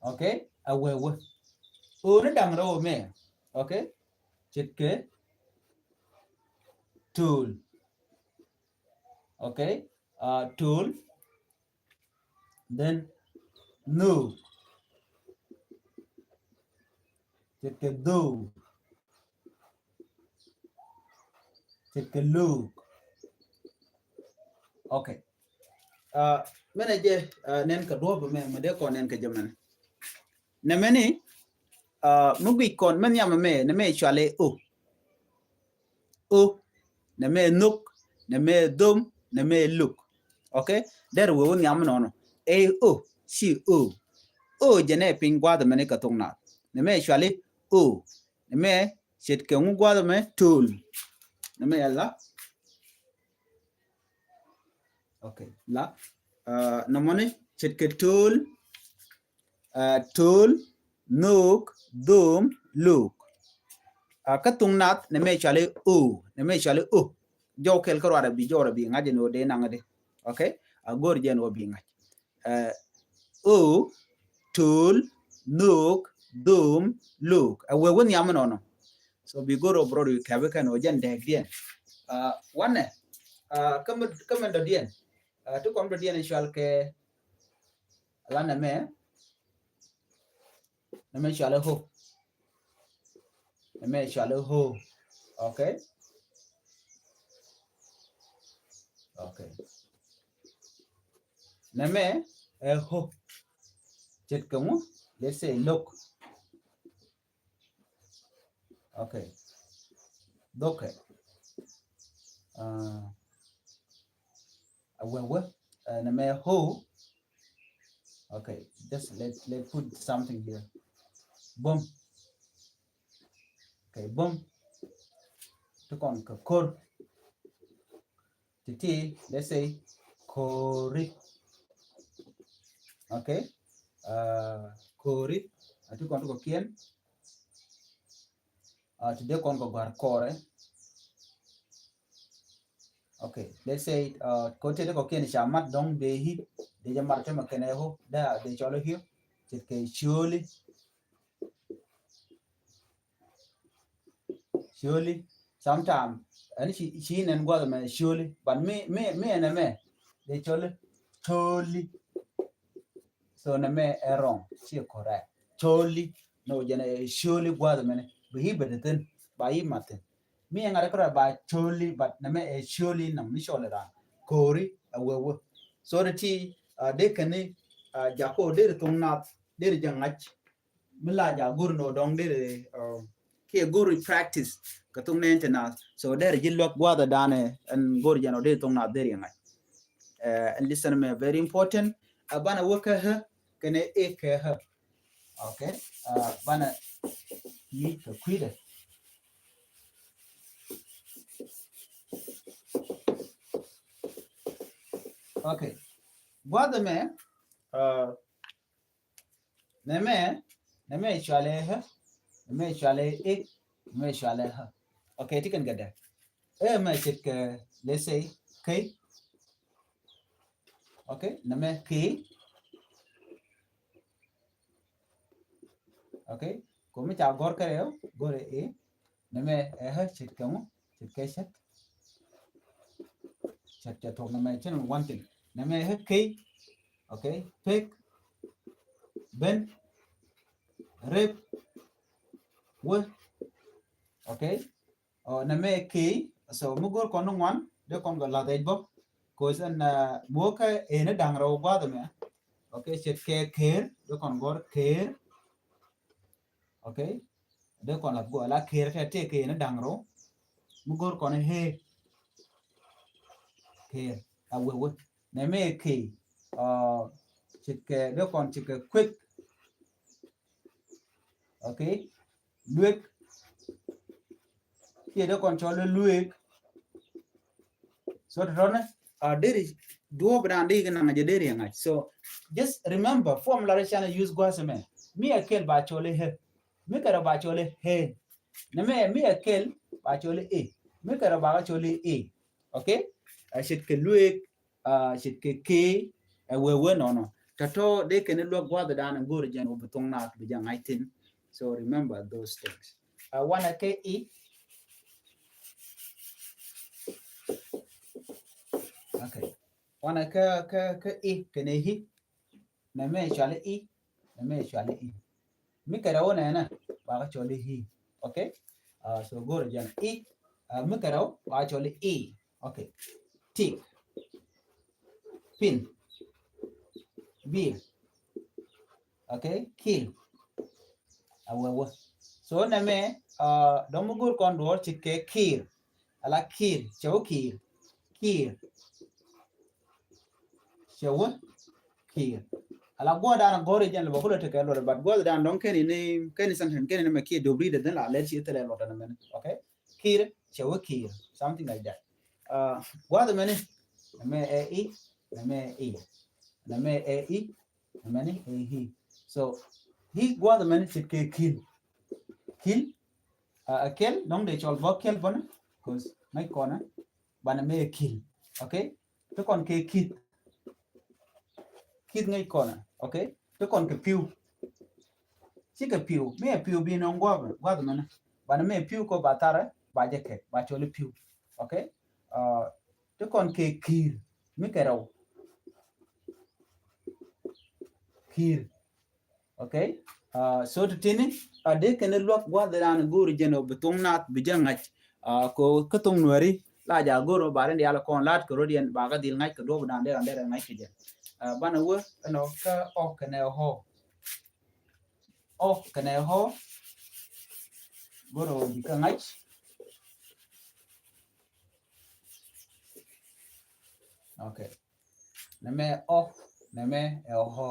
Okay? A wee wee. O ni daŋ rɛ wä mɛ. Okay? Ce̱tkɛ to̱l. Okay? Uh, to̱l. Then nhök. Ce̱tkɛ dhöök. Ce̱tkɛ luk. Okay. Uh, mɛnɛ jɛ, uh, nɛn kɛ duɔ̱p mɛ, mɛ dee kɔn nɛn kɛ jɛ mɛnɛ. Nɛ mɛni, uh, mi guic kɔn mɛ nhiam mɛ, nɛ mɛ cualɛ o. O, nɛ mɛ nhök, nɛ mɛ dhom, nɛ mɛ luk. Okay? Dɛr wee wä nhiam nɔnɔ. Ɛ o, ci o. O jɛ nɛ piny gua̱th mɛni kɛ thok naath. Nɛ mɛ cualɛ o. Nɛ mɛ ce̱tkɛ ŋu gua̱th mɛ to̱l. Nɛ mɛ la. Okay, la. Uh, nɛ mɔni ce̱tkɛ to̱l. Uh, to̱l, nhök, dhom, luk. Uh, kä thok naath nɛ mɛ cualɛ o, nɛ mɛ cualɛ o. Jɔw kɛl kä ruarɛ bi, jɔw rɛ bi ŋa̱c ni o dee naŋ di. Okay? A go̱r jɛn o bi ŋa̱c. Uh, o, to̱l, nhök, dhom, luk. A wee wä nhiam nɔnɔ. So bi go̱r o brod wi kɛpi kɛn o jɛn dɛɛk diɛn. Uh, wanɛ, uh, kä mɛ, kä mɛ dɔ̱diɛn. Uh, ti kɔm dɔ̱diɛn cual kɛ la nɛ mɛ. Nɛ mɛ cualɛ ho. Nɛ mɛ cualɛ ho. Okay. Okay. Nɛ mɛ ɛ ho. Ce̱tkɛ ŋu? Let's say luk. Okay. Dhokɛ. Uh, a wee wee. Uh, nɛ mɛ ho. Okay, just let, let put something here. Bum. Okay, bum. Ti kɔn kɛ ko̱r. Ti ti, let's say, ko̱ri. Okay. Uh, ko̱ri. A ti kɔn ti kɔ̱kiɛn. Uh, ti dee kɔn kɛ gua̱r kɔrɛ. Okay, let's say, uh, ko tete kɔ̱kiɛn ca mat dɔŋ dee hi, dee jɛ mat tɛmɛ kɛnɛ ho, da dee cɔl hi, ce̱tkɛ ciöli. Ciöli. Sometimes ɛn ci, ci nɛn gua̱th mɛ ciöli, but mi, mi, mi ɛn ɛmɛ dee cɔl ciöli. So nɛ mɛ ɛ wrong, ci correct. Ciöli. No, jɛn ɛ ciöli gua̱th mɛnɛ. Bi hi bɛ de thin, ba hi mat thin. Mi ɛ ŋa̱t ɛ kärɛ ba ciöli, but nɛ mɛ ɛ ciöli nam mi cɔl ɛ ran. Ko̱ri ɛ wee wee. So dee ti, uh, dee kɛn ni, uh, jakɔ dee ri thok naath, dee ri jɛ ŋa̱c. Mi la ja go̱r ni ɔ dɔŋ deri, uh, kiɛ go̱r practice kɛ thok nɛn ti naath. So deri ji̱ luäk gua̱a̱th ɛ da̱a̱n ɛn go̱r jɛn ɔ deri thok naath deri ŋa̱c. Uh, ɛn listen mɛ very important. Uh, banɛ wä kä hä kɛnɛ ɛ kɛ hä. Okay. Uh, banɛ mi kɛ kui̱dɛ. Okay. Gua̱a̱th mɛ, uh, Nɛ mɛ, nɛ mɛ cualɛ hä, nɛ mɛ cualɛ ik, nɛ mɛ cualɛ hä. Okay, ti kɛn kɛ dɛ. Ɛ mɛ ce̱tkɛ, let's say, key. Okay, nɛ mɛ key. Okay, ko mi ca gɔr kɛ rɛw, gɔr ɛ. Nɛ mɛ ɛ hä ce̱tkɛ ŋu, ce̱tkɛ cɛt. Cɛt cɛ thok nɛ mɛ cɛn one thing. Nɛ mɛ hä key. Okay, pek. Ben. rep, wä. Okay. Ɔ, nɛmɛ key, so mi go̱o̱r kɔn ni ŋuan, dee kɔn kɛ lath ɛc bä. Cause ɛn, uh, mi wä kä ëë ni da̱ŋ rɛw gua̱a̱th ɛmɛ. Okay, ce̱tkɛ ker, dee kɔn gɔ̱r ker. Okay. Dee kɔn lath gua̱a̱th la ker tɛ tëë kä ëë ni da̱ŋ rɛw. Mi go̱o̱r kɔn ni hee. Ker. A wee wee. Nɛmɛ key. Ɔ, ce̱tkɛ, dee kɔn ce̱tkɛ kuek. Okay. Luek. Kiɛ dee kɔn cɔl i̱ luek. So tɔ̱tɔ̱nɛ, a deri duɔ̱ɔ̱p dan di kɛ naŋ jɛ deri ŋa̱c. So just remember, formula ri canɛ use gua̱a̱th ɛmɛ. Mi ɛ kel ba cɔl i̱ hɛ. Mi kɛ rɛw ba cɔl i̱ hɛ. Nɛmɛ mi ɛ kel ba cɔl i̱ ɛ. Mi kɛ rɛw ba cɔl i̱ ɛ. Okay. A ce̱tkɛ luek, a ce̱tkɛ key, ɛ wee wee nɔnɔ. Tɔ̱tɔ̱ dee kɛn i̱ luäk gua̱a̱th dan go̱o̱r jɛn wä bi thoŋ naath bi jɛ ŋa̱c thi̱n. So remember those things. A wanɛ kɛ i̱. Okay. Wanɛ kɛ, kɛ, kɛ i̱ kɛnɛ i̱. Nɛmɛ cuali i̱. Nɛmɛ cuali i̱. Mi kɛ rɛw nɛnɛ ba kä cɔl i̱ i̱. Okay. Uh, so go̱o̱r jɛn i̱. Uh, mi kɛ rɛw ba kä cɔl i̱ i̱. Okay. Tik. Pin. Bil. Okay. Kil. A wee wee. So nɛmɛ, uh, dɔ̱ŋ mi go̱o̱r kɔn duɔ̱ɔ̱r ce̱tkɛ kir. Ala kir, cɛ wä kir. Kir. Cɛ wä kir. Ala guɔ̱ɔ̱r dan go̱o̱r jɛn lɛ bä kulɛ tekɛ luɔt, but guɔ̱ɔ̱r dan dɔ̱ŋ kɛn ni, kɛn ni sentence kɛn ni mɛ kir dobri de dhin la lɛt ci thilɛ luɔt dan mɛn. Okay. Kir, cɛ wä kir. Something like that. Uh, gua̱a̱th mɛni, nɛmɛ ɛ i̱, nɛmɛ ɛ i̱. Nɛmɛ ɛ i̱, nɛmɛni ɛ i̱. So i̱ gua̱a̱th mɛni ce̱tkɛ kil. Kil. Uh, a kel dɔ̱ŋ dee cɔl bä kel bä ni, cause ŋäc kɔnɛ. Banɛ mɛ ɛ kil. Okay. Ti kɔn kɛ kith. Kith ŋäc kɔnɛ. Okay. Ti kɔn kɛ pi̱w. Cikɛ pi̱w. Mi ɛ pi̱w bi nɔŋ gua̱a̱th, gua̱a̱th mɛni. Banɛ mɛ ɛ pi̱w kɔ ba tharɛ ba jɛ kɛ ba cɔl i̱ pi̱w. Okay. Uh, ti kɔn kɛ ki̱i̱r. Mi kɛ rɛw. Ki̱i̱r. Okay. Uh, so ti tini a dee kɛn luäk gua̱a̱th dan go̱o̱r jɛn ɔ bi thoŋ naath bi jɛ ŋa̱c. Uh, ko kä thoŋ nuɛri la ja go̱o̱r ɔ ba rin dial kɔn laat kɛ rot yɛn ba kä dhil ŋa̱c kɛ duɔ̱p dan dee ran dee ran ŋa̱c kɛ jɛ. Uh, banɛ wä ɛnɔ kä ɔ kɛnɛ hɔ. Ɔ kɛnɛ hɔ. Go̱o̱r ɔ bi kä ŋa̱c. Okay. Nɛmɛ ɔ, nɛmɛ ɛ hɔ.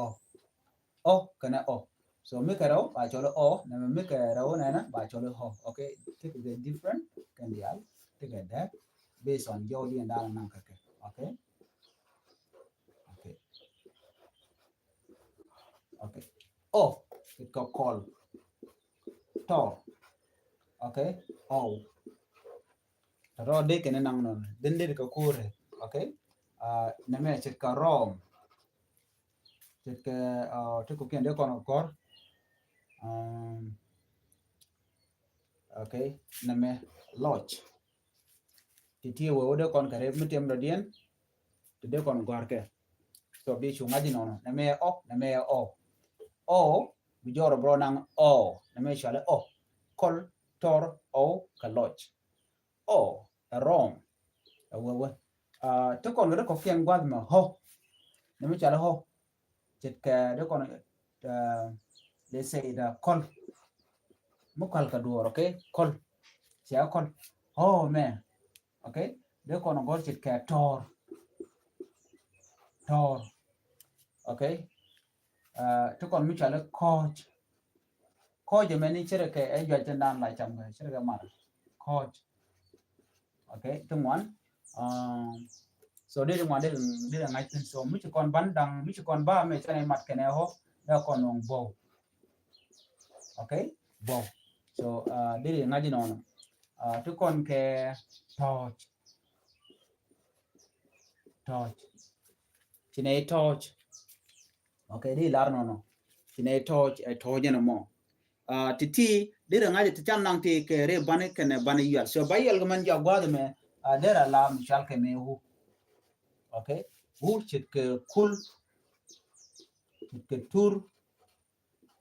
Ɔ kɛnɛ ɔ. So mi kɛ rɛw ba cɔl ɔ, nɛmɛ mi kɛ rɛw nɛnɛ ba cɔl hɔ. Okay, tekɛ different kɛn dial, tekɛ dɛ based on jɔw di ɛn da̱a̱n naŋ kɛ kɛ. Okay. Okay. Okay. Ɔ, kɛ kɔl. Tɔ. Okay. Ɔ. Rɔ dee kɛn naŋ nɔn. Den dee kɛ kore. Okay. Uh, nɛmɛ ce̱tkɛ rɔm. Ce̱tkɛ, uh, ti kɔkiɛn dee kɔn kɔr. Um, okay. Nɛmɛ lɔc. Ti ti wee wä dee kɔn kɛ rep mi tiɛm dɔ̱diɛn. Ti dee kɔn gɔ̱a̱rkɛ. So bi cu ŋa̱c inɔnɔ. Nɛmɛ ɔ, nɛmɛ ɔ. Ɔ, bi jɔr bro naŋ ɔ. Nɛmɛ cualɛ ɔ. Kɔl, tɔr, ɔ, kɛ lɔc. Ɔ, ɛ rɔm. Ɛ wee wee. Uh, ti kɔn kɛ dee kɔkiɛn gua̱th mɛ hɔ. Nɛmɛ cualɛ hɔ. Ce̱tkɛ dee kɔn, uh, let's say the kɔl. Mi kɔl kɛ duɔr, okay? Kɔl. Cɛ kɔl. Hɔ mɛ. Okay? Dee kɔn gɔr ce̱tkɛ tɔr. Tɔr. Okay? Uh, ti kɔn mi cuali kɔc. Kɔc ɛmɛni ce̱tkɛ ɛ juac tin dan la cam kɛ ce̱tkɛ mar. Kɔc. Okay, ti ŋuan. Um, so dee ti ŋuan dee dee ŋa̱c thin. So mi ci kɔn ban daŋ, mi ci kɔn ba mɛ cɛn ɛ mat kɛnɛ hɔ, dee kɔn nɔŋ bɔw. Okay, bɔw. So, uh, dee dee ŋa̱c inɔnɔ. Uh, ti kɔn kɛ tɔɔc. Tɔɔc. Ci nɛ tɔɔc. Okay, di lar nɔnɔ. Ci nɛ tɔɔc, ɛ tɔɔc jɛn mɔ. Uh, ti ti di rɛ ŋa̱c ti cam naŋ ti kɛ rɛ bani kɛnɛ bani yual. So ba yual kɛ mɛn jɔak gua̱th mɛ, uh, derɛ la mi cual kɛ mɛ wu. Okay. Wu ce̱tkɛ kul. Ce̱tkɛ tur.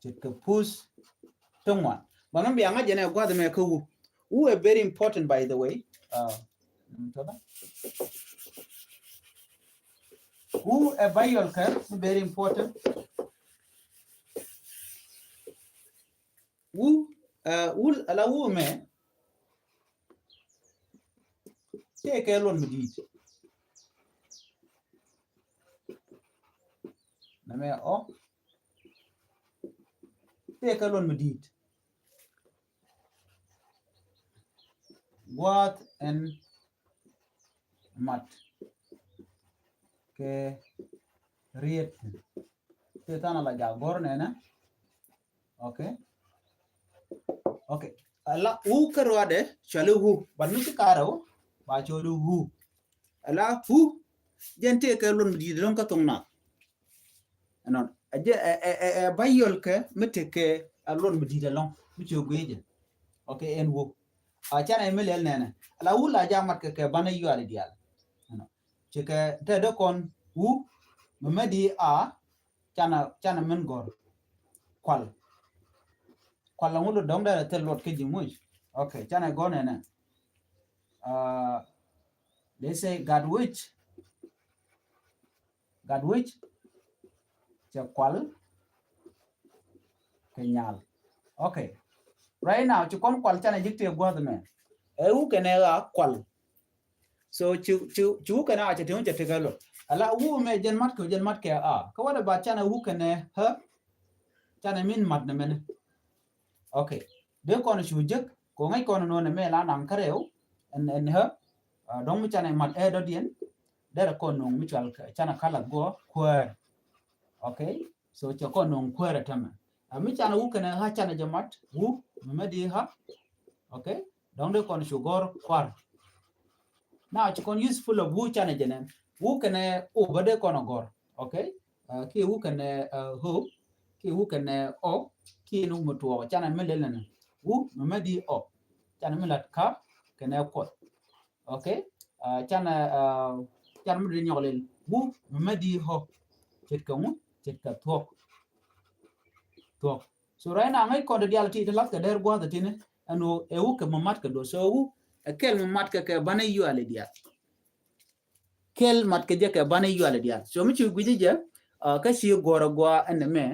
Ce̱tkɛ puth. ti ŋuan. Ba mi bia ŋa̱c jɛ nɛ gua̱th mɛ kä wu. Wu ɛ very important, by the way. Uh, wu ɛ vowel kɛ very important. Wu, uh, wu, ala wu mɛ tëë kɛ luɔt mi di̱i̱t. Nɛ mɛ ɔ tëë kɛ luɔt mi di̱i̱t. Gua̱a̱th ɛn mat kɛ riet. Tëë than ala jak gɔ̱r nɛnɛ. Okay. Okay. Ala wu kä ruadɛ cuali wu. But mi ci karɛ wu ba cuali wu. Ala wu jɛn tëë kɛ luɔt mi di̱i̱t ɛlɔ̱ŋ kä thoŋ nath. Ɛnɔn ɛ jɛ ɛ ɛ ɛ vowel kɛ mi tëë kɛ a luɔt mi di̱i̱t ɛlɔ̱ŋ mi ci gui̱ jɛ. Okay, ɛn wu. A canɛ mi lɛl nɛnɛ. Ala wu la jak mat kɛ kɛ banɛ yuali dial. Ɛnɔn ci kɛ te dee kɔn wu mi mɛ di a canɛ canɛ min gɔr. Kual. Kual la ŋu lu dɔŋ dee thil luɔt kä ji̱ muc. Okay, canɛ gɔr nɛnɛ. Uh, they say gat wic. Gat wic cɛ kual kɛ nyal. Okay. Right now ci kɔn kual canɛ ji̱ tëë gua̱th mɛ. Ɛ wu kɛnɛ ɣa kual. So ci ci ci wu kɛnɛ ɣa cɛ tëë wu cɛ tëë kɛ luɔt. Ala wu mɛ jɛn mat kɛ jɛn mat kɛ a kä what about canɛ wu kɛnɛ hä. Canɛ min mat nɛ mɛnɛ. Okay. Dee kɔn cu jek kɛ ŋäc kɔn nɔnɛ mɛ la naŋ kärɛw. Ɛn ɛn hä. Dɔŋ mi canɛ mat ɛ dɔ̱diɛn. Derɛ kɔn nuŋ mi cual canɛ kalak guɔ kuäär. Okay. So cɛ kɔn nuŋ kuäär ɛ tämɛ. A mi canɛ wu kɛnɛ ha canɛ jɛ mat wu mi mɛ di ha. Okay. Dɔŋ dee kɔn cu gɔr kuar. Now ci kɔn useful of wu canɛ jɛ nɛn wu kɛnɛ o bä dee kɔn a gɔr. Okay. Kiɛ wu kɛnɛ ho kiɛ wu kɛnɛ ɔ kiɛ ni wu mi tuɔɔk canɛ mi lel nɛn wu mi mɛ di ɔ canɛ mi lat ka kɛnɛ kuɔth. Okay. Canɛ canɛ mi di nyɔk lil wu mi mɛ di hɔ. Ce̱tkɛ ŋu ce̱tkɛ thuɔk. Thuɔk. So right now ŋäc kɔn di dial ti ti lath kɛ der gua̱th tini. Ɛn wu ɛ wu kɛ mi mat kɛ duɔ so wu ɛ kɛl mi mat kɛ kɛ banɛ yuali dial. Kɛl mat kɛ jɛ kɛ banɛ yuali dial so mi ci gui̱ci jɛ. Kä ci guɔrɛ gua ɛn mɛ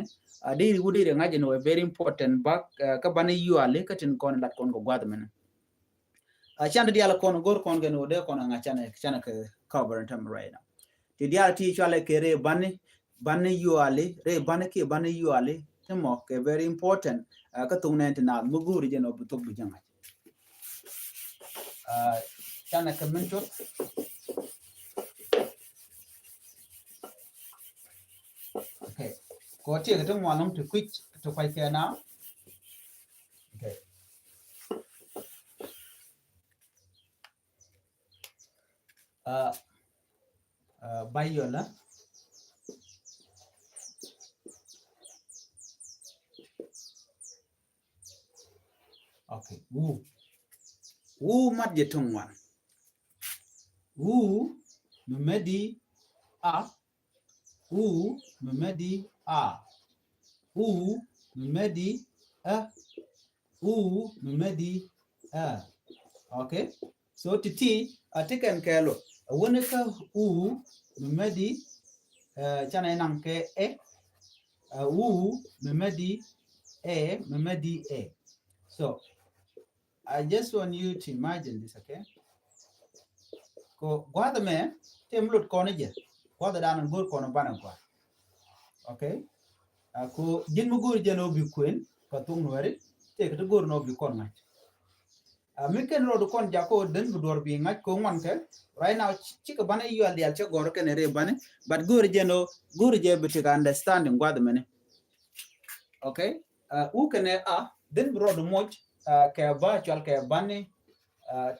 a diri wu diri ŋa̱c ɛn wɛ very important bak kä banɛ yuali kä tin kɔn lat kɔn kɛ gua̱th mɛnɛ. A can ti dial kɔn go̱r kɔn kɛn wä dee kɔn a ŋa canɛ canɛ kɛ cover in term right now. Ti dial ti cualɛ kɛ rɛ bani bani yuali rɛ bani kiɛ bani yuali ti mɔ kɛ very important. Kä thok nɛn ti naath mi go̱ri jɛn ɔ bi thok bi jɛ ŋa̱c. Canɛ kɛ min cuɔth. Okay. Kɔ tiek ti ŋuan lɔŋ ti kuic ti kuac kɛ na. Okay. Uh, uh, Bayola. Okay. Wu. Wu mat jɛ tuŋ wan. Wu mi medi a. Wu mi medi a. Wu mi medi ɛ. Wu mi medi ɛ. Okay. So titi a ti kɛn kɛɛlo a wuni kä wu mi medi ɛ canɛ naŋ kɛ ɛ. Wu mi medi ɛ mi medi ɛ. So I just want you to imagine this, okay? Ko gua̱dh mɛ ti mi lot kɔn jɛ gua̱dh dan go̱r kɔn banɛ gua̱dh. Okay. Ko jin mi go̱r jɛ ni obi kuen ka thuk nuɛri ti kɛ ti go̱r ni obi kɔn ŋa̱c. Mi ken rɔɔd kɔn jako den bi duɔr bi ŋa̱c ko ŋuan kɛ right now cikɛ banɛ yual dial cɛ gɔr kɛn ri banɛ but go̱r jɛ ni go̱r jɛ bi ti ka understanding gua̱dh mɛni. Okay. Wu kɛnɛ a dhin bi rɔɔd moc kɛ ba cual kɛ bani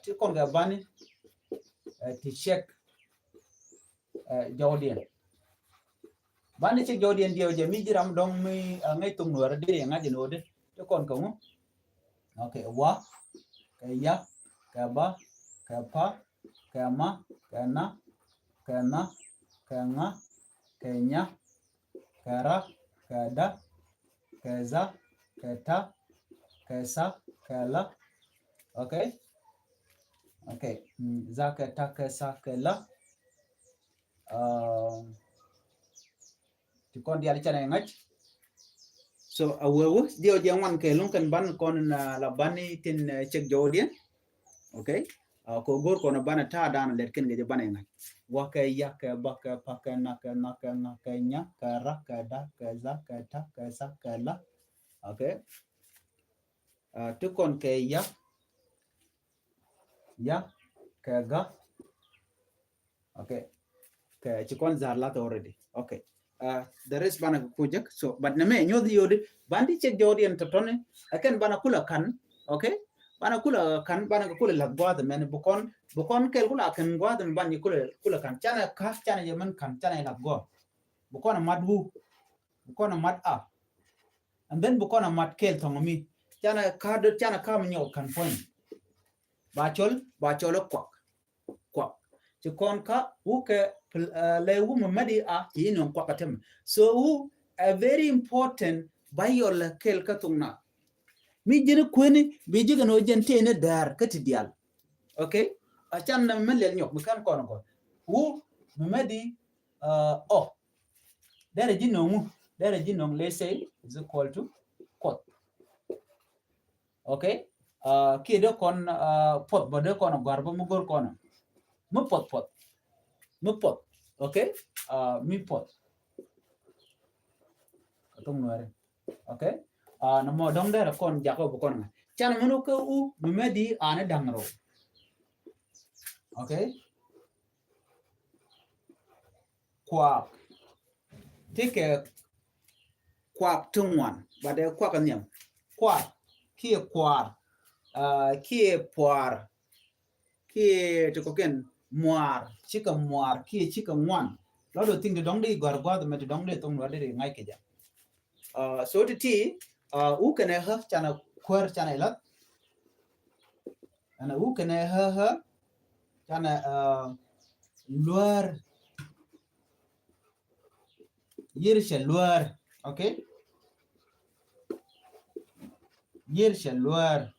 ti kɔn kɛ bani ti check jɔwdiɛn. Bani check jɔwdiɛn diɛw jɛ mi jiram dɔŋ mi ŋäc thok nuɛr diri ŋa̱c in odi ti kɔn kɛ ŋu. Okay. Wa kɛ ya kɛ ba kɛ pa kɛ ma kɛ na kɛ na kɛ ŋa kɛ nya kɛ ra kɛ da kɛ za kɛ ta kɛ sa kɛ la. Okay. Okay. Mm, za kɛ ta kɛ sa kɛ la. Um, ti kɔn dial canɛ ŋa̱c. So a wee wee diɛ wä jɛ ŋuan kɛ luŋ kɛn ban kɔn na la ban ni tin, uh, check jɔwdiɛn. Okay. Uh, kɛ go̱r kɔn ban ta dan lɛt kɛn kɛ jɛ ban ŋa̱c. Wa kɛ ya kɛ ba kɛ pa kɛ na kɛ na kɛ ŋa kɛ nya kɛ ra kɛ da kɛ za kɛ ta kɛ sa kɛ la. Okay. Uh, ti kɔn kɛ ya, ya kɛ ga. Okay. Kɛ ci kɔn zar lath already. Okay. Uh, the rest bana kɛ kujek. So, but nɛ mɛ nyuɔth yodi, ban di check jɔwdiɛn tɔtɔni. Akɛn bana kula kan. Okay. Bana kula kan, bana kɛ kula lath guath mɛn. Bukɔn, bukɔn kɛl kula kan guath mɛn ban yi kula, kula kan. Canɛ ka, canɛ yɛ mɛn kan, canɛ lath guath. Bukɔn a mat wu. Bukɔn a mat a. And then bukɔn a mat kɛl thɔŋ mi. Canɛ ka dot, canɛ ka mi nyɔk kan point. Ba cɔl, ba cɔl kuak. Kuak. Ci kɔn ka wukɛ pl-, uh, lɛ wu mi mɛdi a ci inɔŋ kuak a tem. So wu a very important ba yɔl kɛl ka thok na. Mi jini kueni bi jikɛ no jɛn teni dɛr ka ti dial. Okay? A can na mi lɛl nyɔk mi kan kɔn kɔn. Wu mi mɛdi, uh, ɔ. Derɛ ji̱ no̱ŋ wu, derɛ ji̱ no̱ŋ, let's say, is equal to Kuoth. Okay? Uh, kiɛ dee kɔn, uh, puɔth bä dee kɔn gɔ̱a̱r bä mi go̱r kɔn. Mi puɔth puɔth. Mi puɔth. Okay? Uh, mi puɔth. Kä thok Nuɛri. Okay? Uh, nɔmɔ dɔ̱ŋ derɛ kɔn jakɔ bä kɔn ŋa̱. Can mɛn wä kä u, mi mɛ di anɛ da̱ŋ rɛw. Okay? Kuak. Ti kɛ kuak ti ŋuan, but ɛ kuak nhiam. Kuak, kiɛ kuar, uh, kiɛ puar, kiɛ ti kɔkiɛn muar, cikɛ muar, kiɛ cikɛ ŋuan. Lot of thing ti dɔŋ di gɔ̱a̱r gua̱a̱th mɛ ti dɔŋ di thok Nuɛri di ŋa̱c kɛ jɛ. Uh, so ti ti, uh, u kɛnɛ hä, canɛ kuäär, canɛ lath. Ɛn u kɛnɛ hä, hä, canɛ, uh, luäär. Yier cɛ luäär. Okay? Yier cɛ luäär.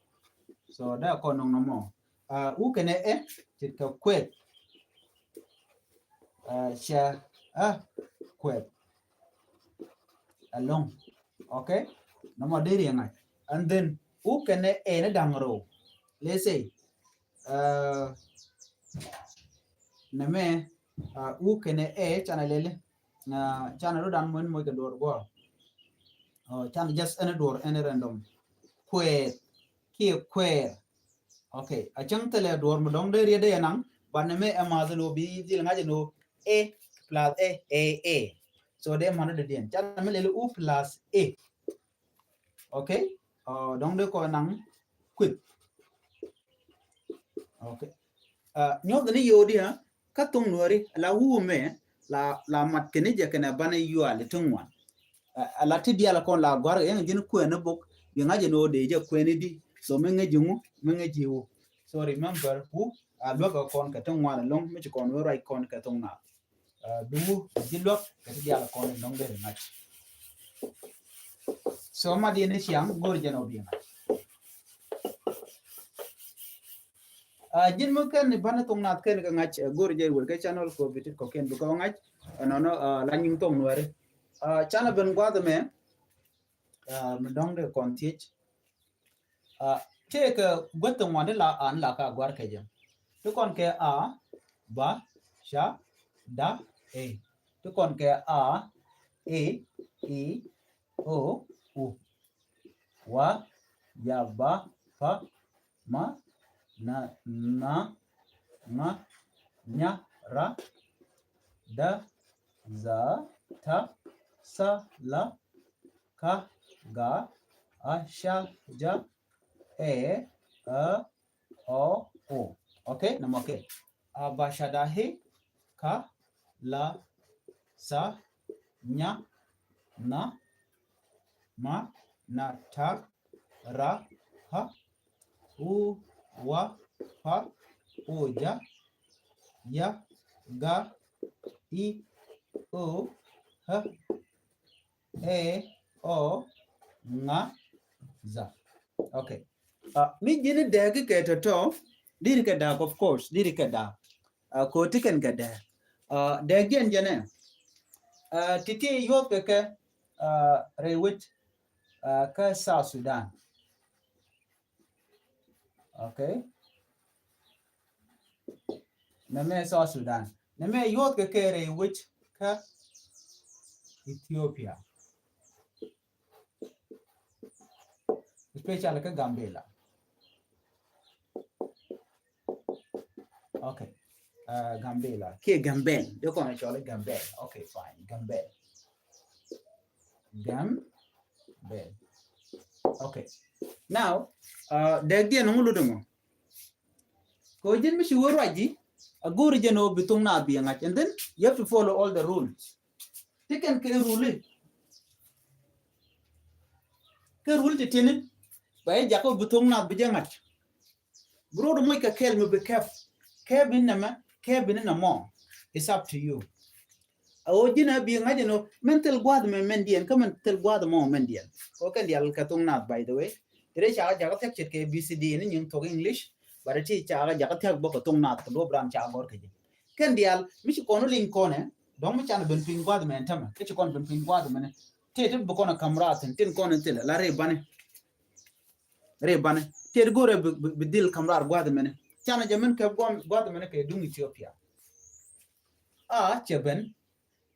So, da kɔn nɔŋ nɔmɔ. Uh, u kɛnɛ ɛ, ce̱tkɛ kuɛth. Uh, cɛ, uh, kuɛth. Ɛlɔ̱ŋ. Okay? Nɔmɔ deri ɛ ŋa̱c. And then, u kɛnɛ ɛ ni da̱ŋ rɛw. Let's say, uh, nɛmɛ, uh, u kɛnɛ ɛ canɛ lɛli. Uh, canɛ ru dan mɔny mɔc kɛ duɔr guɔ. Uh, canɛ just ɛn duɔr ɛn random. Kuɛth. Kiɛ kuɛɛr. Okay. A cäŋ thilɛ duɔr mi dɔ̱ŋ dee riet dee yɛ naŋ, but ni mi ɛ math ni wä bi dhil ŋa̱c ni wä A plus A, A, A. So dee man dee diɛn. Can mi lili u plus A. Okay. Uh, dɔ̱ŋ dee kɔ naŋ kuith. Okay. Uh, nyuɔth ni yodi ha, kä thok Nuɛri, la wu mɛ, la, la mat kɛn jɛ kɛnɛ banɛ yuali ti ŋuan. Uh, la ti dial kɔn la gɔ̱a̱r, yɛn ji̱n kuɛn ni bok, bi ŋa̱c ni wä dee jɛ kuɛn ni di. So mi ŋäc ji̱ ŋu, mi ŋäc ji̱ wu. So remember, wu, a luäk kɔn kɛ ti ŋuan ɛlɔ̱ŋ, mi ci kɔn wä ruac kɔn kɛ thok na. Uh, duŋ wu, ji̱ luäk, kɛ ti dial kɔn ɛlɔ̱ŋ dee ri ŋa̱c. So ma di ni ciaŋ, go̱r jɛ ni wä bi ŋa̱c. Uh, ji̱n mi kɛn ni banɛ thok nath kɛn kɛ ŋa̱c, uh, go̱r jɛ wër kɛ channel kɔ bi tit kɔ kɛn bi kɔ ŋa̱c, uh, nɔnɔ, uh, la nyiŋ thok Nuɛri. Uh, channel ben gua̱th mɛ, uh, mi dɔ̱ŋ dee kɔn thiec. Uh, tëëkɛ guäth ti ŋuan ti la an la ka gɔ̱a̱r kɛ jɛ. Ti kɔn kɛ a, ba, ca, da, e. Ti kɔn kɛ a, e, i, o, u. Wa, ya, ba, pa, ma, na, na, ŋa, nya, ra, da, za, ta, sa, la, ka, ga, a, ca, ja, ɛ, ä, ɔ, o. Okay, nɔmɔ kɛ. A, ba, ca, da, he, ka, la, sa, nya, na, ma, na, ta, ra, ha, u, wa, pa, o, ja, ya, ga, i, o, ha, ɛ, ɔ, ŋa, za. Okay. Uh, mi ji̱n dɛɛk kɛ tɔ̱tɔ̱, diri kɛ da̱a̱k, of course, diri kɛ da̱a̱k. Uh, ko ti kɛn kɛ dɛɛk. Uh, dɛɛk jɛn jɛnɛ. Uh, titi yuɔth kɛ kɛ, uh, rɛy wec, uh, kä South Sudan. Okay. Nɛmɛ South Sudan. Nɛmɛ yuɔth kɛ kɛ rɛy wec kä Ethiopia. Especially kä Gambela. Okay. Uh, Gambela. Kiɛ Gambel. Dee kɔn cɔl Gambel. Okay, fine. Gambel. Gambel. Okay. Now, uh, dɛɛk diɛn ŋu ludɛ mɔ. Ko ji̱n mi ci wä ruac ji̱, a go̱o̱ri jɛn ɔ bi thoŋ na bi ŋa̱c. And then you have to follow all the rules. Ti kɛn kɛ rule. Kɛ rule ti tieni, ba jɛ jakä bi thoŋ na bi jɛ ŋa̱c. Bi rot moc kɛ kɛl mi bi kɛp. Kɛp in nɛmɛ, kɛp in nɛmɔ. It's up to you. A ɣöö ji̱n a bi ŋa̱c ɛn ɣöö mɛn thil gua̱a̱th mɛ mɛn diɛn, kä mɛn thil gua̱a̱th mɔ mɛn diɛn. Kɛ kɛn diaal kɛ thoŋ naath, by the way. Ti ri ca kɛ jakä thiak ce̱tkɛ A B C D ni nyiŋ thok English, but ti ca kɛ jakä thiak bä kɛ thoŋ naath kɛ duɔ̱ɔ̱p raan ca gɔr kɛ ji̱. Kɛn diaal mi ci kɔn liŋ kɔnɛ, dɔ̱ŋ mi canɛ ben piny gua̱a̱th mɛ ɛn tämɛ, kä ci kɔn ben piny gua̱a̱th mɛnɛ. Ti ti bi kɔn a ka̱m raathin, tin kɔn in thilɛ la ri bani. Ri bani. Ti ti go̱rɛ bi, bi, bi dhil ka̱m raar gua̱a̱th mɛnɛ. Canɛ jɛ min kɛ gua̱a̱th mɛnɛ kɛ duŋ Ethiopia. A cɛ ben,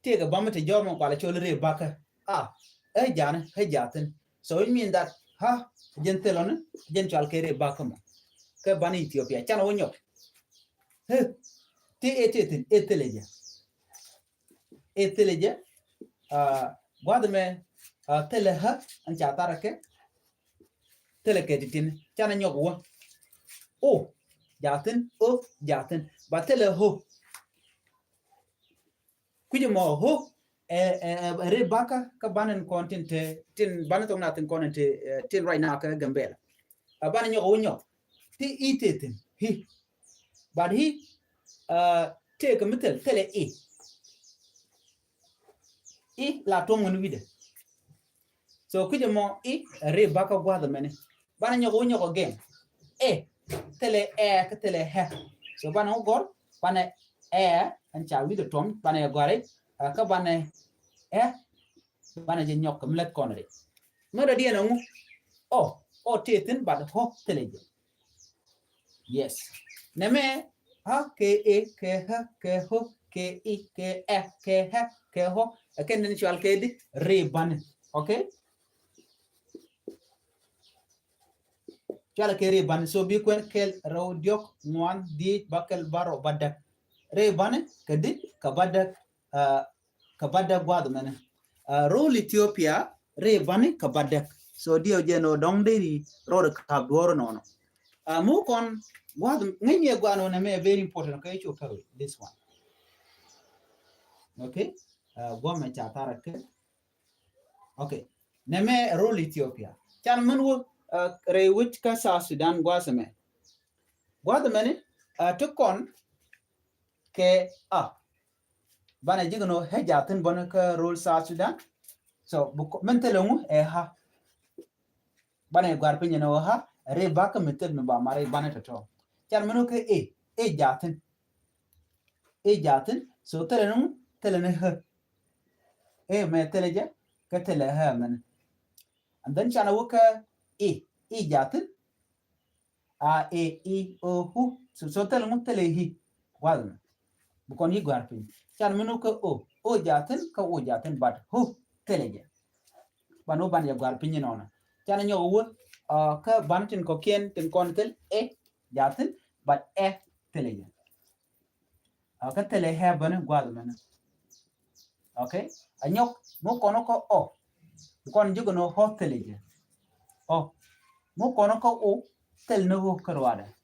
tëëkɛ bä mi te jɔr mɔ kualɛ cɔl rëë bakä. A, ɛ ja̱a̱ni, ɛ ja̱a̱thin. So it mean that, ha, jɛn thilɔni, jɛn cual kɛ rëë bakä mɔ. Kɛ bani Ethiopia, canɛ wä nyɔk. Hɛ, ti ɛ tëë thin, ɛ thilɛ jɛ. Ɛ thilɛ jɛ, a, gua̱th mɛ, a, thilɛ hä, ɛn ca tharɛ kɛ. Thilɛ kɛ ti tin, canɛ nyɔk wä. O, ja̱a̱thin, o, ja̱a̱thin. Ba thilɛ ho. Kui̱c ɛmɔ ho̱, ɛ, ɛ, ɛ, ri bakä kä banɛ kɔn tin te, tin banɛ thok na tin kɔn te, ɛ, tin right now kä Gambela. A banɛ nyɔk wä nyɔk. Ti i te thin, hi. But hi, a, te kɛ mi thil, thilɛ i. I la tuɔm ŋun wi̱dɛ. So kui̱c ɛmɔ i ri bakä gua̱th ɛmɛni. Banɛ nyɔk wä nyɔk again. Ɛ, thilɛ ɛ, kä thilɛ hɛ. So banɛ wä gɔr, banɛ ɛ, ɛn ca wi̱dɛ tuɔm, banɛ gɔri, ɛ, kä banɛ ɛ, banɛ jɛ nyɔk kɛ mi lät kɔn ri. Mi rɛ diɛn ɛŋu? Ɔ, ɔ ti thin, but hɔ thilɛ jɛ. Yes. Nɛmɛ, ha, kɛ ɛ, kɛ hä, kɛ hɔ, kɛ i, kɛ ɛ, kɛ hɛ, kɛ hɔ. Ɛ kɛn ni cual kɛ di, ri bani. Okay? Cual kɛ ri bani. So bi kuɛn kɛl rɛw diɔk ŋuan dhiec bäkɛl bärɔw bädäk. Ri bani, kɛ di, kɛ bädäk, a, kɛ bädäk gua̱a̱th mɛnɛ. A, rol Ethiopia, ri bani kɛ bädäk. So diɛ jɛ nɔ dɔŋ deri rol kap duɔr nɔnɔ. A, mu kɔn gua̱a̱th ŋäc ni ɛ gua̱a̱th nɔnɔ mɛ very important kɛ i̱ cu pɛwi this one. Okay? A, gua̱a̱th mɛ ca tharɛ kɛ. Okay. Nɛmɛ rol Ethiopia. Can min wä, a, rɛy wec kä South Sudan gua̱a̱th mɛ. Gua̱a̱th mɛni, a, ti kɔn kɛ a. Banɛ ji̱ kɛ nɔ hɛ ja̱thin bɔni kä rol South Sudan. So, min thilɛ ŋu ɛ ha. Banɛ gua̱r piny ni wä ha, ri bakä mi thil mi ba ma ri banɛ tɔtɔ. Can min wä kɛ ɛ, ɛ ja̱thin. Ɛ ja̱thin, so thilɛ ni ŋu, thilɛ ni hä. Ɛ mɛ thilɛ jɛ, kɛ thilɛ hä mɛni. And then can wä kɛ ɛ, ɛ ja̱thin, a, ɛ, i, o, hu. So, so thilɛ ŋu, thilɛ hi. Gua̱th mɛ. Bi kɔn yi gua̱r piny. Can mi nu kä o. O ja̱thin, kä o ja̱thin, but hu thilɛ jɛ. Ban wä ban jɛ gua̱r piny inɔnɔ. Can nyɔk wä, a, kä ban tin kɔkiɛn, tin kɔn thil, ɛ ja̱thin, but ɛ thilɛ jɛ. A, kä thilɛ hɛ bäni gua̱th mɛni. Okay? A nyɔk, mu kɔn kä ɔ. Mu kɔn ji̱ kɔn ɔ thilɛ jɛ. Ɔ. Mu kɔn kä o, thil ni o kä ruadɛ.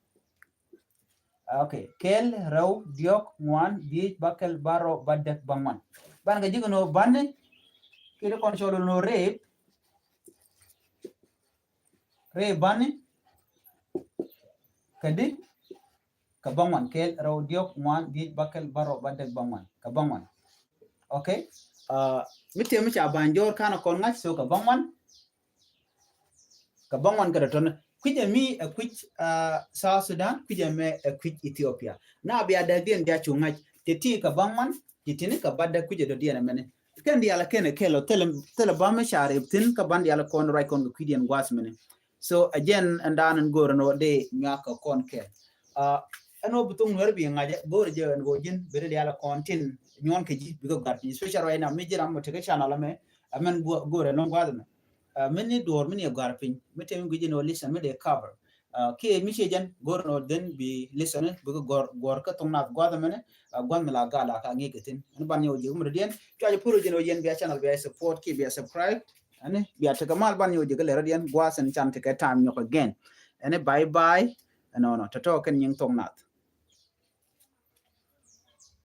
Okay. Kɛl, rɛw, diɔk, ŋuan, dhiec, bäkɛl, bärɔw, bädäk, bäŋuan. Ban kɛ ji̱ kɔn ɔ bani. Kɛ di kɔn cɔl nɔ rep. Rep bani. Kɛ di. Kɛ bäŋuan, kɛl, rɛw, diɔk, ŋuan, dhiec, bäkɛl, bärɔw, bädäk, bäŋuan. Kɛ bäŋuan. Okay? A, mi tëë mi ca ba̱ny jɔɔr kanɛ kɔn ŋa̱c, so kɛ bäŋuan. Kɛ Bäŋuan kɛ dɔ̱tɔn kui̱c ɛmi ɛ kui̱c South Sudan, kui̱c ɛmɛ ɛ kui̱c Ethiopia. Na bia dee dhiɛn bia cu ŋa̱c ti ti kɛ bäŋuan ti tini kɛ bat dee kui̱c ɛ dɔ̱diɛn ɛmɛni. Kɛn diaal kɛn ɛ kɛl ɔ thilɛ bä mi ca rip thin kɛ ban diaal kɔn ruac kɔn kɛ kui̱diɛn gua̱a̱th mini. So ɛ jɛn ɛn daan ɛn go̱o̱r ɛn ɔ dee nyuak kɛ kɔn kɛl. Ɛn ɔ bi thok nuɛr bi ŋa̱c ɛ go̱o̱r jɛ ɛn ɣöö ji̱n bi dee diaal kɔn tin nyuɔn kɛ ji̱ bikɛ gua̱a̱th piny, special right now mi ji̱ ram mɔ tekɛ channel ɛmɛ. Ɛmɛn go̱o̱r ɛn lɔŋ gua̱a̱th ɛmɛ. Mi ni duɔ̱ɔ̱r mi ni ɛ gua̱a̱th piny mi te mi gui̱c ɛn ɔ listen mi dee cover. Kiɛ mi ciɛ jɛn go̱r nɔ dhen bi listen bikɛ gɔr gɔr kä thok nath gua̱th mɛnɛ. Gua̱th mi la gal la ka ŋi̱i̱c kɛ thin ɛn ban yɛ wä jɛ wä mi dɔ̱diɛn cua jɛ pur wä jɛ nɔ yɛn bia channel bia support kiɛ bia subscribe. Ɛn bia tekɛ mal ban yɛ wä jɛ kɛ lɛ rɔ̱diɛn gua̱th ɛn can tekɛ time nyɔk again. Ɛn bye bye. Ɛnɔnɔ tɔtɔ kɛn nyiŋ thok nath.